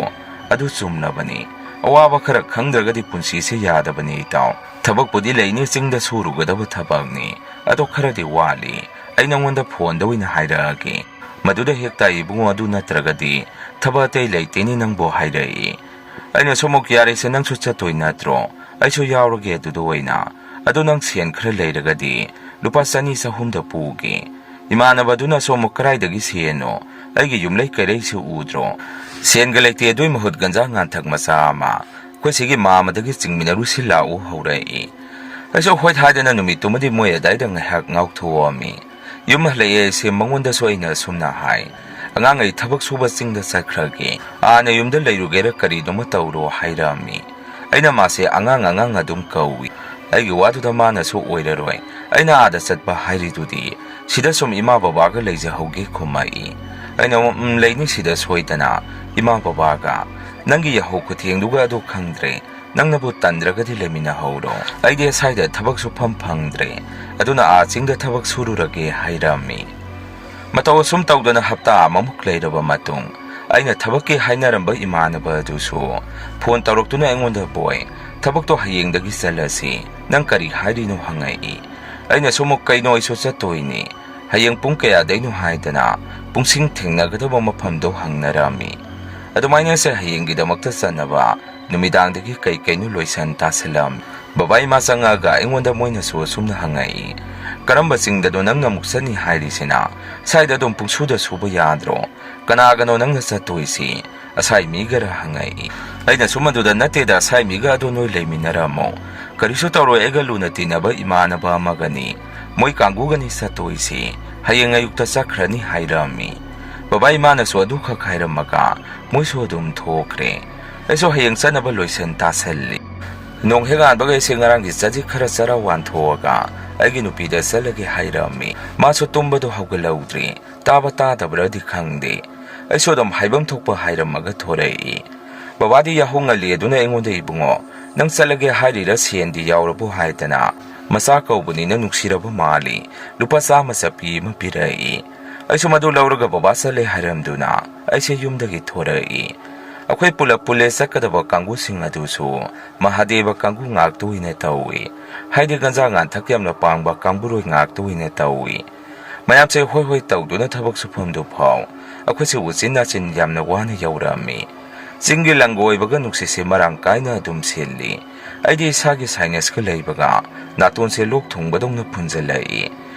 ꯑꯗꯨ ꯆꯨꯝꯂꯕꯅꯤ꯫ ꯑꯋꯥꯕ ꯈꯔ ꯈꯪꯗ꯭ꯔꯒꯗꯤ ꯄꯨꯟꯁꯤꯁꯦ ꯌꯥꯗꯕꯅꯤ ꯏꯇꯥꯎ꯫ ꯊꯕꯛꯄꯨꯗꯤ ꯂꯩꯅꯤ, ꯆꯤꯡꯗ ꯁꯨꯔꯨꯒꯗꯕ ꯊꯕꯛꯅꯤ꯫ ꯑꯗꯣ ꯈꯔꯗꯤ ꯋꯥꯠꯂꯤ꯫ ꯑꯩ ꯅꯪꯉꯣꯟꯗ ꯐꯣꯟꯗ ꯑꯣꯏꯅ ꯍꯥꯏꯔꯛꯑꯒꯦ꯫ ꯃꯗꯨꯗ ꯍꯦꯛ ꯇꯥꯏ ꯏꯕꯨꯡꯉꯣ, ꯑꯗꯨ ꯅꯠꯇ꯭ꯔꯒꯗꯤ ꯊꯕꯛ ꯑꯇꯩ ꯂꯩꯇꯦꯅꯦ ꯅꯪꯕꯨ" ꯍꯥꯏꯔꯛꯏ꯫ ꯑꯩꯅꯁꯨ ꯑꯃꯨꯛ, "ꯌꯥꯔꯦꯁꯦ, ꯅꯪꯁꯨ ꯆꯠꯇꯣꯏ ꯅꯠꯇ꯭ꯔꯣ? ꯑꯩꯁꯨ ꯌꯥꯎꯔꯒꯦ ꯑꯗꯨꯗ ꯑꯣꯏꯅ꯫ ꯑꯗꯣ ꯅꯪ ꯁꯦꯟ ꯈꯔ ꯂꯩꯔꯒꯗꯤ ꯂꯨꯄꯥ ꯆꯅꯤ ꯆꯍꯨꯝꯗ ꯄꯨꯒꯦ꯫ ꯏꯃꯥꯟꯅꯕꯗꯨꯅꯁꯨ ꯑꯃꯨꯛ, "ꯀꯔꯥꯏꯗꯒꯤ ꯁꯦꯟꯅꯣ? ꯑꯩꯒꯤ ꯌꯨꯝꯂꯩ ꯀꯩꯔꯩꯁꯤ ꯎꯗ꯭ꯔꯣ? ꯁꯦꯟꯒ ꯂꯩꯇꯦ, ꯑꯗꯨꯏ ꯃꯍꯨꯠ ꯒꯟꯖꯥ ꯉꯥꯟꯊꯛ ꯃꯆꯥ ꯑꯃ ꯑꯩꯈꯣꯏ ꯁꯤꯒꯤ ꯃꯥꯃꯗꯒꯤ ꯆꯤꯡꯃꯤꯟꯅꯔꯨꯁꯤ ꯂꯥꯛꯎ" ꯍꯧꯔꯛꯏ꯫ ꯑꯩꯁꯨ ꯍꯣꯏ ꯍꯥꯏꯗꯅ ꯅꯨꯃꯤꯠꯇꯨꯃꯗꯤ ꯃꯣꯏ ꯑꯗꯥꯏꯗ ꯉꯥꯏꯍꯥꯛ ꯉꯥꯎꯊꯣꯛꯑꯝꯃꯤ꯫ ꯌꯨꯝ ꯍꯜꯂꯛꯑꯦ ꯑꯩꯁꯦ ꯃꯉꯣꯟꯗꯁꯨ ꯑꯩꯅ ꯑꯁꯨꯝꯅ ꯍꯥꯏ, "ꯑꯉꯥꯡ, ꯑꯩ ꯊꯕꯛ ꯁꯨꯕ ꯆꯤꯡꯗ ꯆꯠꯈ꯭ꯔꯒꯦ꯫ ꯑꯥ ꯅꯌꯨꯝꯗ ꯂꯩꯔꯨꯒꯦꯔꯥ ꯀꯔꯤꯅꯣꯃ ꯇꯧꯔꯣ" ꯍꯥꯏꯔꯝꯃꯤ꯫ ꯑꯩꯅ ꯃꯥꯁꯦ "ꯑꯉꯥꯡ, ꯑꯉꯥꯡ" ꯑꯗꯨꯝ ꯀꯧꯏ꯫ ꯑꯩꯒꯤ ꯋꯥꯗꯨꯗ ꯃꯥꯅꯁꯨ "ꯑꯣꯏꯔꯔꯣꯏ, ꯑꯩꯅ ꯑꯥꯗ ꯆꯠꯄ ꯍꯥꯏꯔꯤꯗꯨꯗꯤ, ꯁꯤꯗ ꯁꯨꯝ ꯏꯃꯥ ꯕꯕꯥꯒ ꯂꯩꯖꯍꯧꯒꯦ" ꯈꯨꯝꯃꯛꯏ꯫ ꯑꯩꯅ ꯑꯃꯨꯛ, "ꯎꯝ, ꯂꯩꯅꯤ ꯁꯤꯗ ꯁꯣꯏꯗꯅ, ꯏꯃꯥ ꯕꯕꯥꯒ꯫ ꯅꯪꯒꯤ ꯌꯥꯍꯧ ꯈꯨꯊꯦꯡꯗꯨꯒ ꯑꯗꯨ ꯈꯪꯗ꯭ꯔꯦ, ꯅꯪꯅꯕꯨ ꯇꯟꯗ꯭ꯔꯒꯗꯤ ꯂꯩꯃꯤꯟꯅꯍꯧꯔꯣ꯫ ꯑꯩꯗꯤ ꯑꯁꯥꯏꯗ ꯊꯕꯛ ꯁꯨꯐꯝ ꯐꯪꯗ꯭ꯔꯦ, ꯑꯗꯨꯅ ꯑꯥ ꯆꯤꯡꯗ ꯊꯕꯛ ꯁꯨꯔꯨꯔꯒꯦ" ꯍꯥꯏꯔꯝꯃꯤ꯫ ꯃꯇꯧ ꯑꯁꯨꯝ ꯇꯧꯗꯅ ꯍꯞꯇꯥ ꯑꯃꯃꯨꯛ ꯂꯩꯔꯕ ꯃꯇꯨꯡ, ꯑꯩꯅ ꯊꯕꯛꯀꯤ ꯍꯥꯏꯅꯔꯝꯕ ꯏꯃꯥꯟꯅꯕ ꯑꯗꯨꯁꯨ ꯐꯣꯟ ꯇꯧꯔꯛꯇꯨꯅ ꯑꯩꯉꯣꯟꯗ, "ꯕꯣꯏ, ꯊꯕꯛꯇꯣ ꯍꯌꯦꯡꯗꯒꯤ ꯆꯠꯂꯁꯤ, ꯅꯪ ꯀꯔꯤ ꯍꯥꯏꯔꯤꯅꯣ?" ꯍꯪꯉꯛꯏ꯫ ꯑꯩꯅꯁꯨ ꯑꯃꯨꯛ, "ꯀꯩꯅꯣ, ꯑꯩꯁꯨ ꯆꯠꯇꯣꯏꯅꯤ꯫ ꯍꯌꯦꯡ ꯄꯨꯡ ꯀꯌꯥꯗꯩꯅꯣ?" ꯍꯥꯏꯗꯅ ꯄꯨꯡꯁꯤꯡ ꯊꯦꯡꯅꯒꯗꯕ ꯃꯐꯝꯗꯣ ꯍꯪꯅꯔꯝꯃꯤ꯫ ꯑꯗꯨꯃꯥꯏꯅ ꯑꯩꯁꯦ ꯍꯌꯦꯡꯒꯤꯗꯃꯛꯇ ꯆꯠꯅꯕ ꯅꯨꯃꯤꯗꯥꯡꯗꯒꯤ ꯀꯩ ꯀꯩꯅꯣ ꯂꯣꯏꯁꯟ ꯇꯥꯁꯜꯂꯝꯃꯤ꯫ ꯕꯕꯥ ꯏꯃꯥ ꯆꯪꯉꯛꯑꯒ ꯑꯩꯉꯣꯟꯗ ꯃꯣꯏꯅꯁꯨ ꯑꯁꯨꯝꯅ ꯍꯪꯉꯛꯏ, "ꯀꯔꯝꯕ ꯆꯤꯡꯗꯅꯣ ꯅꯪꯅ ꯑꯃꯨꯛ ꯆꯠꯅꯤ ꯍꯥꯏꯔꯤꯁꯤꯅ? ꯁ꯭ꯋꯥꯏꯗ ꯑꯗꯨꯝ ꯄꯨꯡꯁꯨꯗ ꯁꯨꯕ ꯌꯥꯗ꯭ꯔꯣ? ꯀꯅꯥꯒꯅꯣ ꯅꯪꯅ ꯆꯠꯇꯣꯏꯁꯤ? ꯑꯁꯥꯏ ꯃꯤꯒꯔ?" ꯍꯪꯉꯛꯏ꯫ ꯑꯩꯅꯁꯨ ꯃꯗꯨꯗ, "ꯅꯠꯇꯦꯗ, ꯑꯁꯥꯏ ꯃꯤꯒ ꯑꯗꯨ ꯅꯣꯏ ꯂꯩꯃꯤꯟꯅꯔꯝꯃꯣ꯫ ꯀꯔꯤꯁꯨ ꯇꯧꯔꯣꯏ, ꯑꯩꯒ ꯂꯨꯅ ꯇꯤꯟꯅꯕ ꯏꯃꯥꯟꯅꯕ ꯑꯃꯒꯅꯤ꯫ ꯃꯣꯏ ꯀꯥꯡꯕꯨꯒꯅꯤ ꯆꯠꯇꯣꯏꯁꯤ꯫ ꯍꯌꯦꯡ ꯑꯌꯨꯛꯇ ꯆꯠꯈ꯭ꯔꯅꯤ" ꯍꯥꯏꯔꯝꯃꯤ꯫ ꯕꯕꯥ ꯏꯃꯥꯅꯁꯨ ꯑꯗꯨꯈꯛ ꯍꯥꯏꯔꯝꯃꯒ ꯃꯣꯏꯁꯨ ꯑꯗꯨꯝ ꯊꯣꯛꯈ꯭ꯔꯦ꯫ ꯑꯩꯁꯨ ꯍꯌꯦꯡ ꯆꯠꯅꯕ ꯂꯣꯏꯁꯟ ꯇꯥꯁꯜꯂꯤ꯫ ꯅꯣꯡ ꯍꯦꯛ ꯉꯥꯟꯕꯒ ꯑꯩꯁꯦ ꯉꯔꯥꯡꯒꯤ ꯆꯖꯤꯛ ꯈꯔ ꯆꯔꯥ ꯋꯥꯟꯊꯣꯛꯑꯒ ꯑꯩꯒꯤ ꯅꯨꯄꯤꯗ ꯆꯠꯂꯒꯦ ꯍꯥꯏꯔꯝꯃꯤ꯫ ꯃꯥꯁꯨ ꯇꯨꯝꯕꯗꯣ ꯍꯧꯒꯠꯍꯧꯗ꯭ꯔꯤ꯫ ꯇꯥꯕ ꯇꯥꯗꯕ꯭ꯔꯗꯤ ꯈꯪꯗꯦ꯫ ꯑꯩꯁꯨ ꯑꯗꯨꯝ ꯍꯥꯏꯐꯝ ꯊꯣꯛꯄ ꯍꯥꯏꯔꯝꯃꯒ ꯊꯣꯔꯛꯏ꯫ ꯕꯕꯥꯗꯤ ꯌꯥꯍꯧ ꯉꯜꯂꯤ ꯑꯗꯨꯅ ꯑꯩꯉꯣꯟꯗ, "ꯏꯕꯨꯡꯉꯣ, ꯅꯪ ꯆꯠꯂꯒꯦ ꯍꯥꯏꯔꯤꯔꯥ, ꯁꯦꯟꯗꯤ ꯌꯥꯎꯔꯕꯣ?" ꯍꯥꯏꯗꯅ ꯃꯆꯥ ꯀꯧꯕꯅꯤꯅ ꯅꯨꯡꯁꯤꯔꯕ ꯃꯥꯜꯂꯤ꯫ ꯂꯨꯄꯥ ꯆꯥꯝꯃ ꯆꯠꯄꯤ ꯑꯃ ꯄꯤꯔꯛꯏ꯫ ꯑꯩꯁꯨ ꯃꯗꯨ ꯂꯧꯔꯒ ꯕꯕꯥ ꯆꯠꯂꯦ ꯍꯥꯏꯔꯝꯗꯨꯅ ꯑꯩꯁꯦ ꯌꯨꯝꯗꯒꯤ ꯊꯣꯔꯛꯏ꯫ ꯑꯩꯈꯣꯏ ꯄꯨꯂꯞ ꯄꯨꯜꯂꯦ ꯆꯠꯀꯗꯕ ꯀꯥꯡꯕꯨꯁꯤꯡ ꯑꯗꯨꯁꯨ ꯃꯍꯥꯗꯦꯕ ꯀꯥꯡꯕꯨ ꯉꯥꯛꯇ ꯑꯣꯏꯅ ꯇꯧꯏ꯫ ꯍꯥꯏꯗꯤ ꯒꯟꯖꯥ ꯉꯥꯟꯊꯛ ꯌꯥꯝꯅ ꯄꯥꯡꯕ ꯀꯥꯡꯕꯨꯔꯣꯏ ꯉꯥꯛꯇ ꯑꯣꯏꯅ ꯇꯧꯏ꯫ ꯃꯌꯥꯝꯁꯦ ꯍꯣꯏ ꯍꯣꯏ ꯇꯧꯗꯨꯅ ꯊꯕꯛ ꯁꯨꯐꯝꯗꯨ ꯐꯥꯎ ꯑꯩꯈꯣꯏꯁꯦ ꯎꯆꯤꯟ ꯅꯥꯆꯤꯟ ꯌꯥꯝꯅ ꯋꯥꯅ ꯌꯧꯔꯛꯑꯝꯃꯤ꯫ ꯆꯤꯡꯒꯤ ꯂꯪꯒ ꯑꯣꯏꯕꯒ ꯅꯨꯡꯁꯤꯠꯁꯦ ꯃꯔꯥꯡ ꯀꯥꯏꯅ ꯑꯗꯨꯝ ꯁꯤꯠꯂꯤ꯫ ꯑꯩꯗꯤ ꯏꯁꯥꯒꯤ sinusꯀ ꯂꯩꯕꯒ ꯅꯥꯇꯣꯟꯁꯦ ꯂꯣꯛ ꯊꯨꯡꯕꯗꯧꯅ ꯐꯨꯟꯖꯜꯂꯛꯏ꯫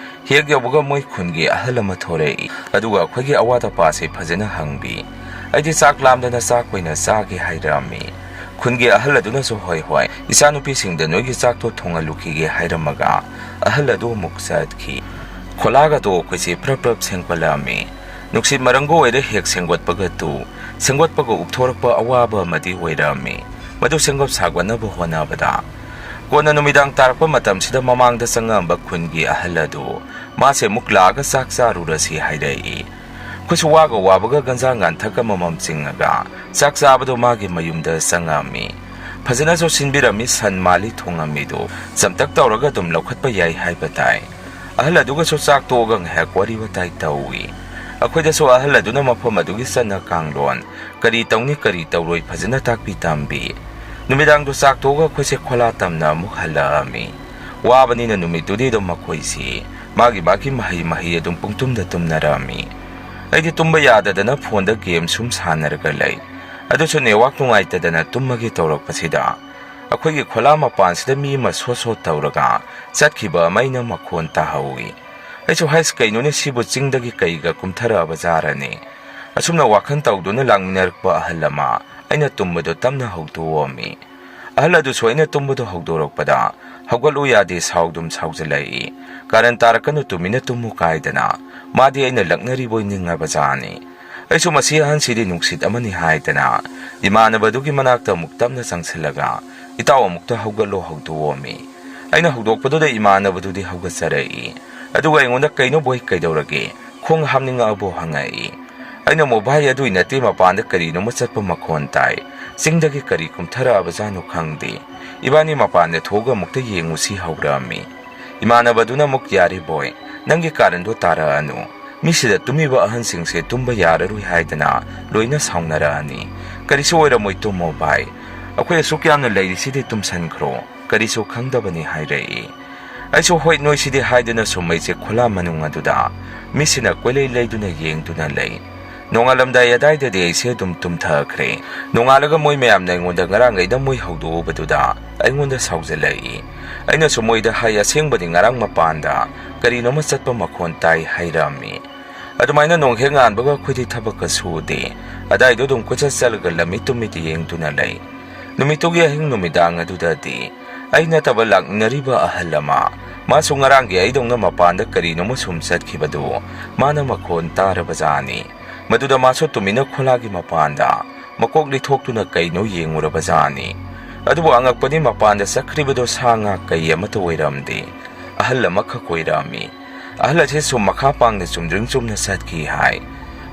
ꯍꯦꯛ ꯌꯧꯕꯒ ꯃꯣꯏ ꯈꯨꯟꯒꯤ ꯑꯍꯜ ꯑꯃ ꯊꯣꯔꯛꯏ꯫ ꯑꯗꯨꯒ ꯑꯩꯈꯣꯏꯒꯤ ꯑꯋꯥꯠ ꯑꯄꯥꯁꯦ ꯐꯖꯅ ꯍꯪꯕꯤ꯫ ꯑꯩꯗꯤ ꯆꯥꯛ ꯂꯥꯝꯗꯅ ꯆꯥꯛ ꯑꯣꯏꯅ ꯆꯥꯒꯦ ꯍꯥꯏꯔꯛꯑꯝꯃꯤ꯫ ꯈꯨꯟꯒꯤ ꯑꯍꯜ ꯑꯗꯨꯅꯁꯨ "ꯍꯣꯏ, ꯍꯣꯏ, ꯏꯆꯥꯅꯨꯄꯤꯁꯤꯡꯗ ꯅꯣꯏꯒꯤ ꯆꯥꯛꯇꯣ ꯊꯣꯡꯍꯜꯂꯨꯈꯤꯒꯦ" ꯍꯥꯏꯔꯝꯃꯒ ꯑꯍꯜ ꯑꯗꯨ ꯑꯃꯨꯛ ꯆꯠꯈꯤ꯫ ꯈꯣꯂꯥꯒꯗꯣ ꯑꯩꯈꯣꯏꯁꯦ ꯄ꯭ꯔꯞ ꯄ꯭ꯔꯞ ꯁꯦꯡꯒꯠꯂꯛꯑꯝꯃꯤ꯫ ꯅꯨꯡꯁꯤꯠ ꯃꯔꯪꯒ ꯑꯣꯏꯔꯦ ꯍꯦꯛ ꯁꯦꯡꯒꯠꯄꯒ ꯇꯨ꯫ ꯁꯦꯡꯒꯠꯄꯒ ꯎꯞꯊꯣꯔꯛꯄ ꯑꯋꯥꯕ ꯑꯃꯗꯤ ꯑꯣꯏꯔꯛꯑꯝꯃꯤ꯫ ꯃꯗꯨ ꯁꯦꯝꯒꯠ ꯁꯥꯒꯠꯅꯕ ꯍꯣꯠꯅꯕꯗ꯫ ꯀꯣꯟꯅ ꯅꯨꯃꯤꯗꯥꯡ ꯇꯥꯔꯛꯄ ꯃꯇꯝꯁꯤꯗ ꯃꯃꯥꯡꯗ ꯆꯪꯉꯛꯑꯝꯕ ꯈꯨꯟꯒꯤ ꯑꯍꯜ ꯑꯗꯨ ꯃꯥꯁꯦ ꯑꯃꯨꯛ ꯂꯥꯛꯑꯒ ꯆꯥꯛ ꯆꯥꯔꯨꯔꯁꯤ ꯍꯥꯏꯔꯛꯏ꯫ ꯑꯩꯈꯣꯏꯁꯨ ꯋꯥꯒ ꯋꯥꯕꯒ ꯒꯟꯖꯥ ꯉꯥꯟꯊꯛ ꯑꯃꯃꯝ ꯆꯤꯡꯉꯒ ꯆꯥꯛ ꯆꯥꯕꯗꯣ ꯃꯥꯒꯤ ꯃꯌꯨꯝꯗ ꯆꯪꯉꯛꯑꯝꯃꯤ꯫ ꯐꯖꯅꯁꯨ ꯁꯤꯟꯕꯤꯔꯝꯃꯤ, ꯁꯟ ꯃꯥꯜꯂꯤ ꯊꯣꯡꯉꯝꯃꯤꯗꯨ꯫ ꯆꯝꯇꯛ ꯇꯧꯔꯒ ꯑꯗꯨꯝ ꯂꯧꯈꯠꯄ ꯌꯥꯏ ꯍꯥꯏꯕ ꯇꯥꯏ꯫ ꯑꯍꯜ ꯑꯗꯨꯒꯁꯨ ꯆꯥꯛ ꯇꯣꯛꯑꯒ ꯉꯥꯏꯍꯥꯛ ꯋꯥꯔꯤ ꯋꯥꯇꯥꯏ ꯇꯧꯏ꯫ ꯑꯩꯈꯣꯏꯗꯁꯨ ꯑꯍꯜ ꯑꯗꯨꯅ ꯃꯐꯝ ꯑꯗꯨꯒꯤ ꯆꯠꯅ ꯀꯥꯡꯂꯣꯟ, ꯀꯔꯤ ꯇꯧꯅꯤ ꯀꯔꯤ ꯇꯧꯔꯣꯏ ꯐꯖꯅ ꯇꯥꯛꯄꯤ ꯇꯝꯕꯤ꯫ ꯅꯨꯃꯤꯗꯥꯡꯗꯨ ꯆꯥꯛ ꯇꯣꯛꯑꯒ ꯑꯩꯈꯣꯏꯁꯦ ꯈꯣꯂꯥ ꯇꯝꯅ ꯑꯃꯨꯛ ꯍꯜꯂꯛꯑꯝꯃꯤ꯫ ꯋꯥꯕꯅꯤꯅ ꯅꯨꯃꯤꯠꯇꯨꯗꯤ ꯑꯗꯨꯝ ꯃꯈꯣꯏꯁꯤ ꯃꯥꯒꯤ ꯃꯥꯒꯤ ꯃꯍꯩ ꯃꯍꯩ ꯑꯗꯨꯝ ꯄꯨꯡꯇꯨꯝꯗ ꯇꯨꯝꯅꯔꯛꯑꯝꯃꯤ꯫ ꯑꯩꯗꯤ ꯇꯨꯝꯕ ꯌꯥꯗꯗꯅ ꯐꯣꯟꯗ ꯒꯦꯝ ꯁꯨꯝ ꯁꯥꯟꯅꯔꯒ ꯂꯩ꯫ ꯑꯗꯨꯁꯨ ꯅꯦꯠꯋꯥꯛ ꯅꯨꯡꯉꯥꯏꯇꯗꯅ ꯇꯨꯝꯃꯒꯦ ꯇꯧꯔꯛꯄꯁꯤꯗ ꯑꯩꯈꯣꯏꯒꯤ ꯈꯣꯂꯥ ꯃꯄꯥꯟꯁꯤꯗ ꯃꯤ ꯑꯃ ꯁꯣꯠ ꯁꯣꯠ ꯇꯧꯔꯒ ꯆꯠꯈꯤꯕ ꯑꯃ ꯑꯩꯅ ꯃꯈꯣꯟ ꯇꯥꯍꯧꯏ꯫ ꯑꯩꯁꯨ, "ꯍꯩꯁ, ꯀꯩꯅꯣꯅꯦ ꯁꯤꯕꯨ ꯆꯤꯡꯗꯒꯤ ꯀꯩꯒ ꯀꯨꯝꯊꯔꯛꯑꯕ ꯖꯥꯔꯅꯦ?" ꯑꯁꯨꯝꯅ ꯋꯥꯈꯜ ꯇꯧꯗꯨꯅ ꯂꯥꯛꯃꯤꯟꯅꯔꯛꯄ ꯑꯍꯜ ꯑꯃ ꯑꯩꯅ ꯇꯨꯝꯕꯗꯣ ꯇꯞꯅ ꯍꯧꯗꯣꯛꯑꯝꯃꯤ꯫ ꯑꯍꯜ ꯑꯗꯨꯁꯨ ꯑꯩꯅ ꯇꯨꯝꯕꯗꯣ ꯍꯧꯗꯣꯔꯛꯄꯗ ꯍꯧꯒꯠꯂꯨ ꯌꯥꯗꯦ, ꯁꯥꯎꯗꯨꯝ ꯁꯥꯎꯖꯜꯂꯛꯏ꯫ "ꯀꯥꯔꯟ ꯇꯥꯔꯛꯀꯅꯨ, ꯇꯨꯃꯤꯟꯅ ꯇꯨꯝꯃꯨ" ꯀꯥꯏꯗꯅ ꯃꯥꯗꯤ ꯑꯩꯅ ꯂꯛꯅꯔꯤꯕꯣꯏ ꯅꯤꯡꯉꯕ ꯖꯥꯠꯅꯤ꯫ ꯑꯩꯁꯨ ꯃꯁꯤ ꯑꯍꯟꯁꯤꯗꯤ ꯅꯨꯡꯁꯤꯠ ꯑꯃꯅꯤ ꯍꯥꯏꯗꯅ ꯏꯃꯥꯟꯅꯕꯗꯨꯒꯤ ꯃꯅꯥꯛꯇ ꯑꯃꯨꯛ ꯇꯞꯅ ꯆꯪꯁꯤꯜꯂꯒ, "ꯏꯇꯥꯎ, ꯑꯃꯨꯛꯇ ꯍꯧꯒꯠꯂꯣ" ꯍꯧꯗꯣꯛꯑꯝꯃꯤ꯫ ꯑꯩꯅ ꯍꯧꯗꯣꯛꯄꯗꯨꯗ ꯏꯃꯥꯟꯅꯕꯗꯨꯗꯤ ꯍꯧꯒꯠꯆꯔꯛꯏ꯫ ꯑꯗꯨꯒ ꯑꯩꯉꯣꯟꯗ, "ꯀꯩꯅꯣ ꯕꯣꯏ, ꯀꯩꯗꯧꯔꯒꯦ? ꯈꯣꯡ ꯍꯥꯝꯅꯤꯡꯉꯛꯑꯕꯣ?" ꯍꯪꯉꯛꯏ꯫ ꯑꯩꯅ ꯑꯃꯨꯛ, "ꯚꯥꯏ, ꯑꯗꯨꯏ ꯅꯠꯇꯦ, ꯃꯄꯥꯟꯗ ꯀꯔꯤꯅꯣꯃ ꯆꯠꯄ ꯃꯈꯣꯟ ꯇꯥꯏ꯫ ꯆꯤꯡꯗꯒꯤ ꯀꯔꯤ ꯀꯨꯝꯊꯔꯛꯑꯕꯖꯥꯠꯅꯣ ꯈꯪꯗꯦ꯫ ꯏꯕꯥꯅꯤ ꯃꯄꯥꯟꯗ ꯊꯣꯛꯑꯒ ꯑꯃꯨꯛꯇ ꯌꯦꯡꯉꯨꯁꯤ" ꯍꯧꯔꯛꯑꯝꯃꯤ꯫ ꯏꯃꯥꯟꯅꯕꯗꯨꯅ ꯑꯃꯨꯛ, "ꯌꯥꯔꯦ ꯕꯣꯏ, ꯅꯪꯒꯤ ꯀꯥꯔꯟꯗꯣ ꯇꯥꯔꯛꯑꯅꯨ꯫ ꯃꯤꯁꯤꯗ ꯇꯨꯝꯃꯤꯕ ꯑꯍꯟꯁꯤꯡꯁꯦ ꯇꯨꯝꯕ ꯌꯥꯔꯔꯣꯏ ꯍꯥꯏꯗꯅ ꯂꯣꯏꯅ ꯁꯥꯎꯅꯔꯛꯑꯅꯤ꯫ ꯀꯔꯤꯁꯨ ꯑꯣꯏꯔꯝꯃꯣꯏ, ꯇꯨꯝꯃꯣ ꯚꯥꯏ꯫ ꯑꯩꯈꯣꯏ ꯑꯁꯨꯛ ꯌꯥꯝꯅ ꯂꯩꯔꯤꯁꯤꯗꯤ ꯇꯨꯝꯁꯟꯈ꯭ꯔꯣ, ꯀꯔꯤꯁꯨ ꯈꯪꯗꯕꯅꯤ" ꯍꯥꯏꯔꯛꯏ꯫ ꯑꯩꯁꯨ, "ꯍꯣꯏ, ꯅꯣꯏꯁꯤꯗꯤ" ꯍꯥꯏꯗꯨꯅ ꯁꯨꯝ ꯑꯩꯁꯦ ꯈꯨꯂꯥ ꯃꯅꯨꯡ ꯑꯗꯨꯗ ꯃꯤꯁꯤꯅ ꯀꯣꯏꯂꯩ ꯂꯩꯗꯨꯅ ꯌꯦꯡꯗꯨꯅ ꯂꯩ꯫ ꯅꯣꯡꯉꯥꯜꯂꯝꯗꯥꯏ ꯑꯗꯥꯏꯗꯗꯤ ꯑꯩꯁꯦ ꯑꯗꯨꯝ ꯇꯨꯝꯊꯈ꯭ꯔꯦ꯫ ꯅꯣꯡꯉꯥꯜꯂꯒ ꯃꯣꯏ ꯃꯌꯥꯝꯅ ꯑꯩꯉꯣꯟꯗ ꯉꯔꯥꯡꯈꯩꯗ ꯃꯣꯏ ꯍꯧꯗꯣꯛꯎꯕꯗꯨꯗ ꯑꯩꯉꯣꯟꯗ ꯁꯥꯎꯖꯜꯂꯛꯏ꯫ ꯑꯩꯅꯁꯨ ꯃꯣꯏꯗ ꯍꯥꯏ, "ꯑꯁꯦꯡꯕꯗꯤ ꯉꯔꯥꯡ ꯃꯄꯥꯟꯗ ꯀꯔꯤꯅꯣꯃ ꯆꯠꯄ ꯃꯈꯣꯟ ꯇꯥꯏ" ꯍꯥꯏꯔꯝꯃꯤ꯫ ꯑꯗꯨꯃꯥꯏꯅ ꯅꯣꯡ ꯍꯦꯛ ꯉꯥꯟꯕꯒ ꯑꯩꯈꯣꯏꯗꯤ ꯊꯕꯛꯀ ꯁꯨꯗꯦ꯫ ꯑꯗꯥꯏꯗꯣ ꯑꯗꯨꯝ ꯀꯣꯏꯆꯠ ꯆꯠꯂꯒ ꯂꯝꯃꯤꯠ ꯇꯨꯃꯤꯠ ꯌꯦꯡꯗꯨꯅ ꯂꯩ꯫ ꯅꯨꯃꯤꯠꯇꯨꯒꯤ ꯑꯍꯤꯡ ꯅꯨꯃꯤꯗꯥꯡ ꯑꯗꯨꯗꯗꯤ ꯑꯩ ꯅꯠꯇꯕ ꯂꯥꯛꯃꯤꯟꯅꯔꯤꯕ ꯑꯍꯜ ꯑꯃ, ꯃꯥꯁꯨ ꯉꯔꯥꯡꯒꯤ ꯑꯩꯗꯧꯅ ꯃꯄꯥꯟꯗ ꯀꯔꯤꯅꯣꯃ ꯁꯨꯝ ꯆꯠꯈꯤꯕꯗꯨ ꯃꯥꯅ ꯃꯈꯣꯟ ꯇꯥꯔꯕꯖꯥꯠꯅꯤ꯫ ꯃꯗꯨꯗ ꯃꯥꯁꯨ ꯇꯨꯃꯤꯟꯅ ꯈꯣꯂꯥꯒꯤ ꯃꯄꯥꯟꯗ ꯃꯀꯣꯛ ꯂꯤꯊꯣꯛꯇꯨꯅ ꯀꯩꯅꯣ ꯌꯦꯡꯉꯨꯔꯕꯖꯥꯠꯅꯤ꯫ ꯑꯗꯨꯕꯨ ꯑꯉꯛꯄꯗꯤ, ꯃꯄꯥꯟꯗ ꯆꯠꯈ꯭ꯔꯤꯕꯗꯣ ꯁꯥ ꯉꯥ ꯀꯩ ꯑꯃꯠꯇ ꯑꯣꯏꯔꯝꯗꯦ, ꯑꯍꯜ ꯑꯃꯈꯛ ꯑꯣꯏꯔꯝꯃꯤ꯫ ꯑꯍꯜ ꯑꯁꯤ ꯁꯨꯝ ꯃꯈꯥ ꯄꯥꯡꯅ ꯆꯨꯝꯗ꯭ꯔꯤꯡ ꯆꯨꯝꯅ ꯆꯠꯈꯤ ꯍꯥꯏ꯫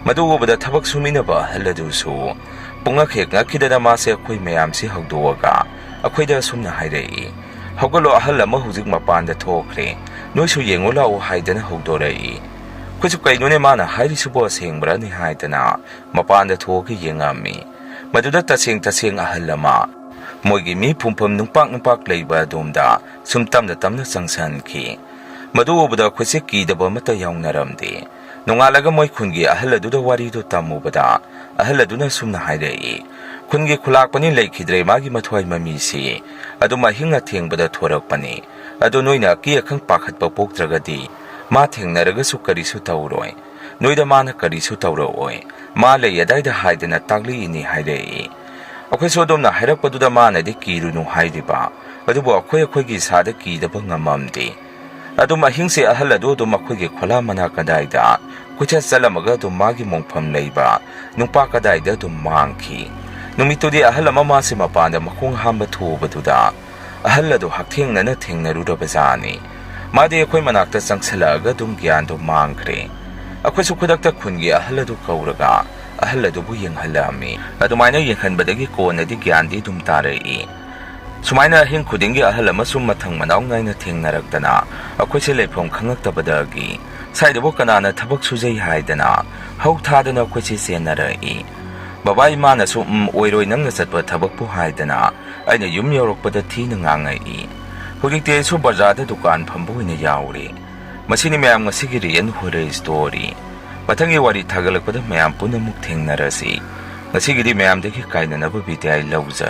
ꯃꯗꯨ ꯎꯕꯗ ꯊꯕꯛ ꯁꯨꯃꯤꯟꯅꯕ ꯑꯍꯜ ꯑꯗꯨꯁꯨ ꯄꯨꯡꯉꯛ ꯍꯦꯛ ꯉꯛꯈꯤꯗꯅ ꯃꯥꯁꯦ ꯑꯩꯈꯣꯏ ꯃꯌꯥꯝꯁꯤ ꯍꯧꯗꯣꯛꯑꯒ ꯑꯩꯈꯣꯏꯗ ꯑꯁꯨꯝꯅ ꯍꯥꯏꯔꯛꯏ, "ꯍꯧꯒꯠꯂꯣ, ꯑꯍꯜ ꯑꯃ ꯍꯧꯖꯤꯛ ꯃꯄꯥꯟꯗ ꯊꯣꯛꯈ꯭ꯔꯦ, ꯅꯣꯏꯁꯨ ꯌꯦꯡꯉꯨ ꯂꯥꯛꯑꯣ" ꯍꯥꯏꯗꯅ ꯍꯧꯗꯣꯔꯛꯏ꯫ ꯑꯩꯈꯣꯏꯁꯨ "ꯀꯩꯅꯣꯅꯦ ꯃꯥꯅ ꯍꯥꯏꯔꯤꯁꯤꯕꯣ, ꯑꯁꯦꯡꯕ꯭ꯔꯅꯦ?" ꯍꯥꯏꯗꯅ ꯃꯄꯥꯟꯗ ꯊꯣꯛꯑꯒ ꯌꯦꯡꯉꯝꯃꯤ꯫ ꯃꯗꯨꯗ ꯇꯁꯦꯡ ꯇꯁꯦꯡ ꯑꯍꯜ ꯑꯃ ꯃꯣꯏꯒꯤ ꯃꯤ ꯐꯨꯝꯐꯝ ꯅꯨꯡꯄꯥꯛ ꯅꯨꯡꯄꯥꯛ ꯂꯩꯕ ꯑꯗꯣꯝꯗ ꯁꯨꯝ ꯇꯞꯅ ꯇꯞꯅ ꯆꯪꯁꯤꯟꯈꯤ꯫ ꯃꯗꯨ ꯎꯕꯗ ꯑꯩꯈꯣꯏꯁꯦ ꯀꯤꯗꯕ ꯑꯃꯠꯇ ꯌꯥꯎꯅꯔꯝꯗꯦ꯫ ꯅꯣꯡꯉꯥꯜꯂꯒ ꯃꯣꯏ ꯈꯨꯟꯒꯤ ꯑꯍꯜ ꯑꯗꯨꯗ ꯋꯥꯔꯤꯗꯨ ꯇꯝꯃꯨꯕꯗ ꯑꯍꯜ ꯑꯗꯨꯅ ꯑꯁꯨꯝꯅ ꯍꯥꯏꯔꯛꯏ, "ꯈꯨꯟꯒꯤ ꯈꯨꯂꯥꯛꯄꯅꯤ, ꯂꯩꯈꯤꯗ꯭ꯔꯦ ꯃꯥꯒꯤ ꯃꯊ꯭ꯋꯥꯏ ꯃꯃꯤꯁꯤ꯫ ꯑꯗꯨꯝ ꯑꯍꯤꯡ ꯑꯊꯦꯡꯕꯗ ꯊꯣꯔꯛꯄꯅꯤ꯫ ꯑꯗꯣ ꯅꯣꯏꯅ ꯑꯀꯤ ꯑꯈꯪ ꯄꯥꯈꯠꯄ ꯄꯣꯛꯇ꯭ꯔꯒꯗꯤ ꯃꯥ ꯊꯦꯡꯅꯔꯒꯁꯨ ꯀꯔꯤꯁꯨ ꯇꯧꯔꯣꯏ꯫ ꯅꯣꯏꯗ ꯃꯥꯅ ꯀꯔꯤꯁꯨ ꯇꯧꯔꯛꯑꯣꯏ꯫ ꯃꯥ ꯂꯩ ꯑꯗꯥꯏꯗ" ꯍꯥꯏꯗꯅ ꯇꯥꯛꯂꯛꯏꯅꯤ ꯍꯥꯏꯔꯛꯏ꯫ ꯑꯩꯈꯣꯏꯁꯨ ꯑꯗꯣꯝꯅ ꯍꯥꯏꯔꯛꯄꯗꯨꯗ ꯃꯥꯅꯗꯤ ꯀꯤꯔꯨꯅꯨ ꯍꯥꯏꯔꯤꯕ, ꯑꯗꯨꯕꯨ ꯑꯩꯈꯣꯏ ꯑꯩꯈꯣꯏꯒꯤ ꯏꯁꯥꯗ ꯀꯤꯗꯕ ꯉꯝꯃꯝꯗꯦ꯫ ꯑꯗꯨꯝ ꯑꯍꯤꯡꯁꯦ ꯑꯍꯜ ꯑꯗꯨ ꯑꯗꯨꯝ ꯑꯩꯈꯣꯏꯒꯤ ꯈꯣꯂꯥ ꯃꯅꯥꯛ ꯑꯗꯥꯏꯗ ꯀꯣꯏꯆꯠ ꯆꯠꯂꯝꯃꯒ ꯑꯗꯨꯝ ꯃꯥꯒꯤ ꯃꯣꯡꯐꯝ ꯂꯩꯕ ꯅꯨꯡꯄꯥꯛ ꯑꯗꯥꯏꯗ ꯑꯗꯨꯝ ꯃꯥꯡꯈꯤ꯫ ꯅꯨꯃꯤꯠꯇꯨꯗꯤ ꯑꯍꯜ ꯑꯃ ꯃꯥꯁꯦ ꯃꯄꯥꯟꯗ ꯃꯈꯣꯡ ꯍꯥꯝꯕ ꯊꯣꯛꯎꯕꯗꯨꯗ ꯑꯍꯜ ꯑꯗꯨ ꯍꯛꯊꯦꯡꯅꯅ ꯊꯦꯡꯅꯔꯨꯔꯕꯖꯥꯠꯅꯤ꯫ ꯃꯥꯗꯤ ꯑꯩꯈꯣꯏ ꯃꯅꯥꯛꯇ ꯆꯪꯁꯤꯜꯂꯛꯑꯒ ꯑꯗꯨꯝ ꯒ꯭ꯌꯥꯟꯗꯣ ꯃꯥꯡꯈ꯭ꯔꯦ꯫ ꯑꯩꯈꯣꯏꯁꯨ ꯈꯨꯗꯛꯇ ꯈꯨꯟꯒꯤ ꯑꯍꯜ ꯑꯗꯨ ꯀꯧꯔꯒ ꯑꯍꯜ ꯑꯗꯨꯕꯨ ꯌꯦꯡꯍꯜꯂꯛꯑꯝꯃꯤ꯫ ꯑꯗꯨꯃꯥꯏꯅ ꯌꯦꯡꯍꯟꯕꯗꯒꯤ ꯀꯣꯟꯅꯗꯤ ꯒ꯭ꯌꯥꯟꯗꯤ ꯑꯗꯨꯝ ꯇꯥꯔꯛꯏ꯫ ꯁꯨꯃꯥꯏꯅ ꯑꯍꯤꯡ ꯈꯨꯗꯤꯡꯒꯤ ꯑꯍꯜ ꯑꯃꯁꯨ ꯃꯊꯪ ꯃꯅꯥꯎ ꯅꯥꯏꯅ ꯊꯦꯡꯅꯔꯛꯇꯅ ꯑꯩꯈꯣꯏꯁꯦ ꯂꯩꯐꯝ ꯈꯪꯉꯛꯇꯕꯗꯒꯤ ꯁ꯭ꯋꯥꯏꯗꯕꯨ ꯀꯅꯥꯅ ꯊꯕꯛ ꯁꯨꯖꯩ ꯍꯥꯏꯗꯅ ꯍꯧ ꯊꯥꯗꯅ ꯑꯩꯈꯣꯏꯁꯦ ꯆꯦꯟꯅꯔꯛꯏ꯫ ꯕꯕꯥ ꯏꯃꯥꯅꯁꯨ "ꯎꯝ, ꯑꯣꯏꯔꯣꯏ ꯅꯪꯅ ꯆꯠꯄ ꯊꯕꯛꯄꯨ" ꯍꯥꯏꯗꯅ ꯑꯩꯅ ꯌꯨꯝ ꯌꯧꯔꯛꯄꯗ ꯊꯤꯅ ꯉꯥꯡꯉꯛꯏ꯫ ꯍꯧꯖꯤꯛꯇꯤ ꯑꯩꯁꯨ ꯕꯖꯥꯔꯗ ꯗꯨꯀꯥꯟ ꯐꯝꯕ ꯑꯣꯏꯅ ꯌꯥꯎꯔꯦ꯫ ꯃꯁꯤꯅꯤ ꯃꯌꯥꯝ ꯉꯁꯤꯒꯤ real horror story꯫ ꯃꯊꯪꯒꯤ ꯋꯥꯔꯤ ꯊꯥꯒꯠꯂꯛꯄꯗ ꯃꯌꯥꯝ ꯄꯨꯝꯅꯃꯛ ꯊꯦꯡꯅꯔꯁꯤ꯫ ꯉꯁꯤꯒꯤꯗꯤ ꯃꯌꯥꯝꯗꯒꯤ ꯀꯥꯏꯅꯅꯕ ꯕꯤꯗꯥꯏ ꯂꯧꯖꯔꯒꯦ꯫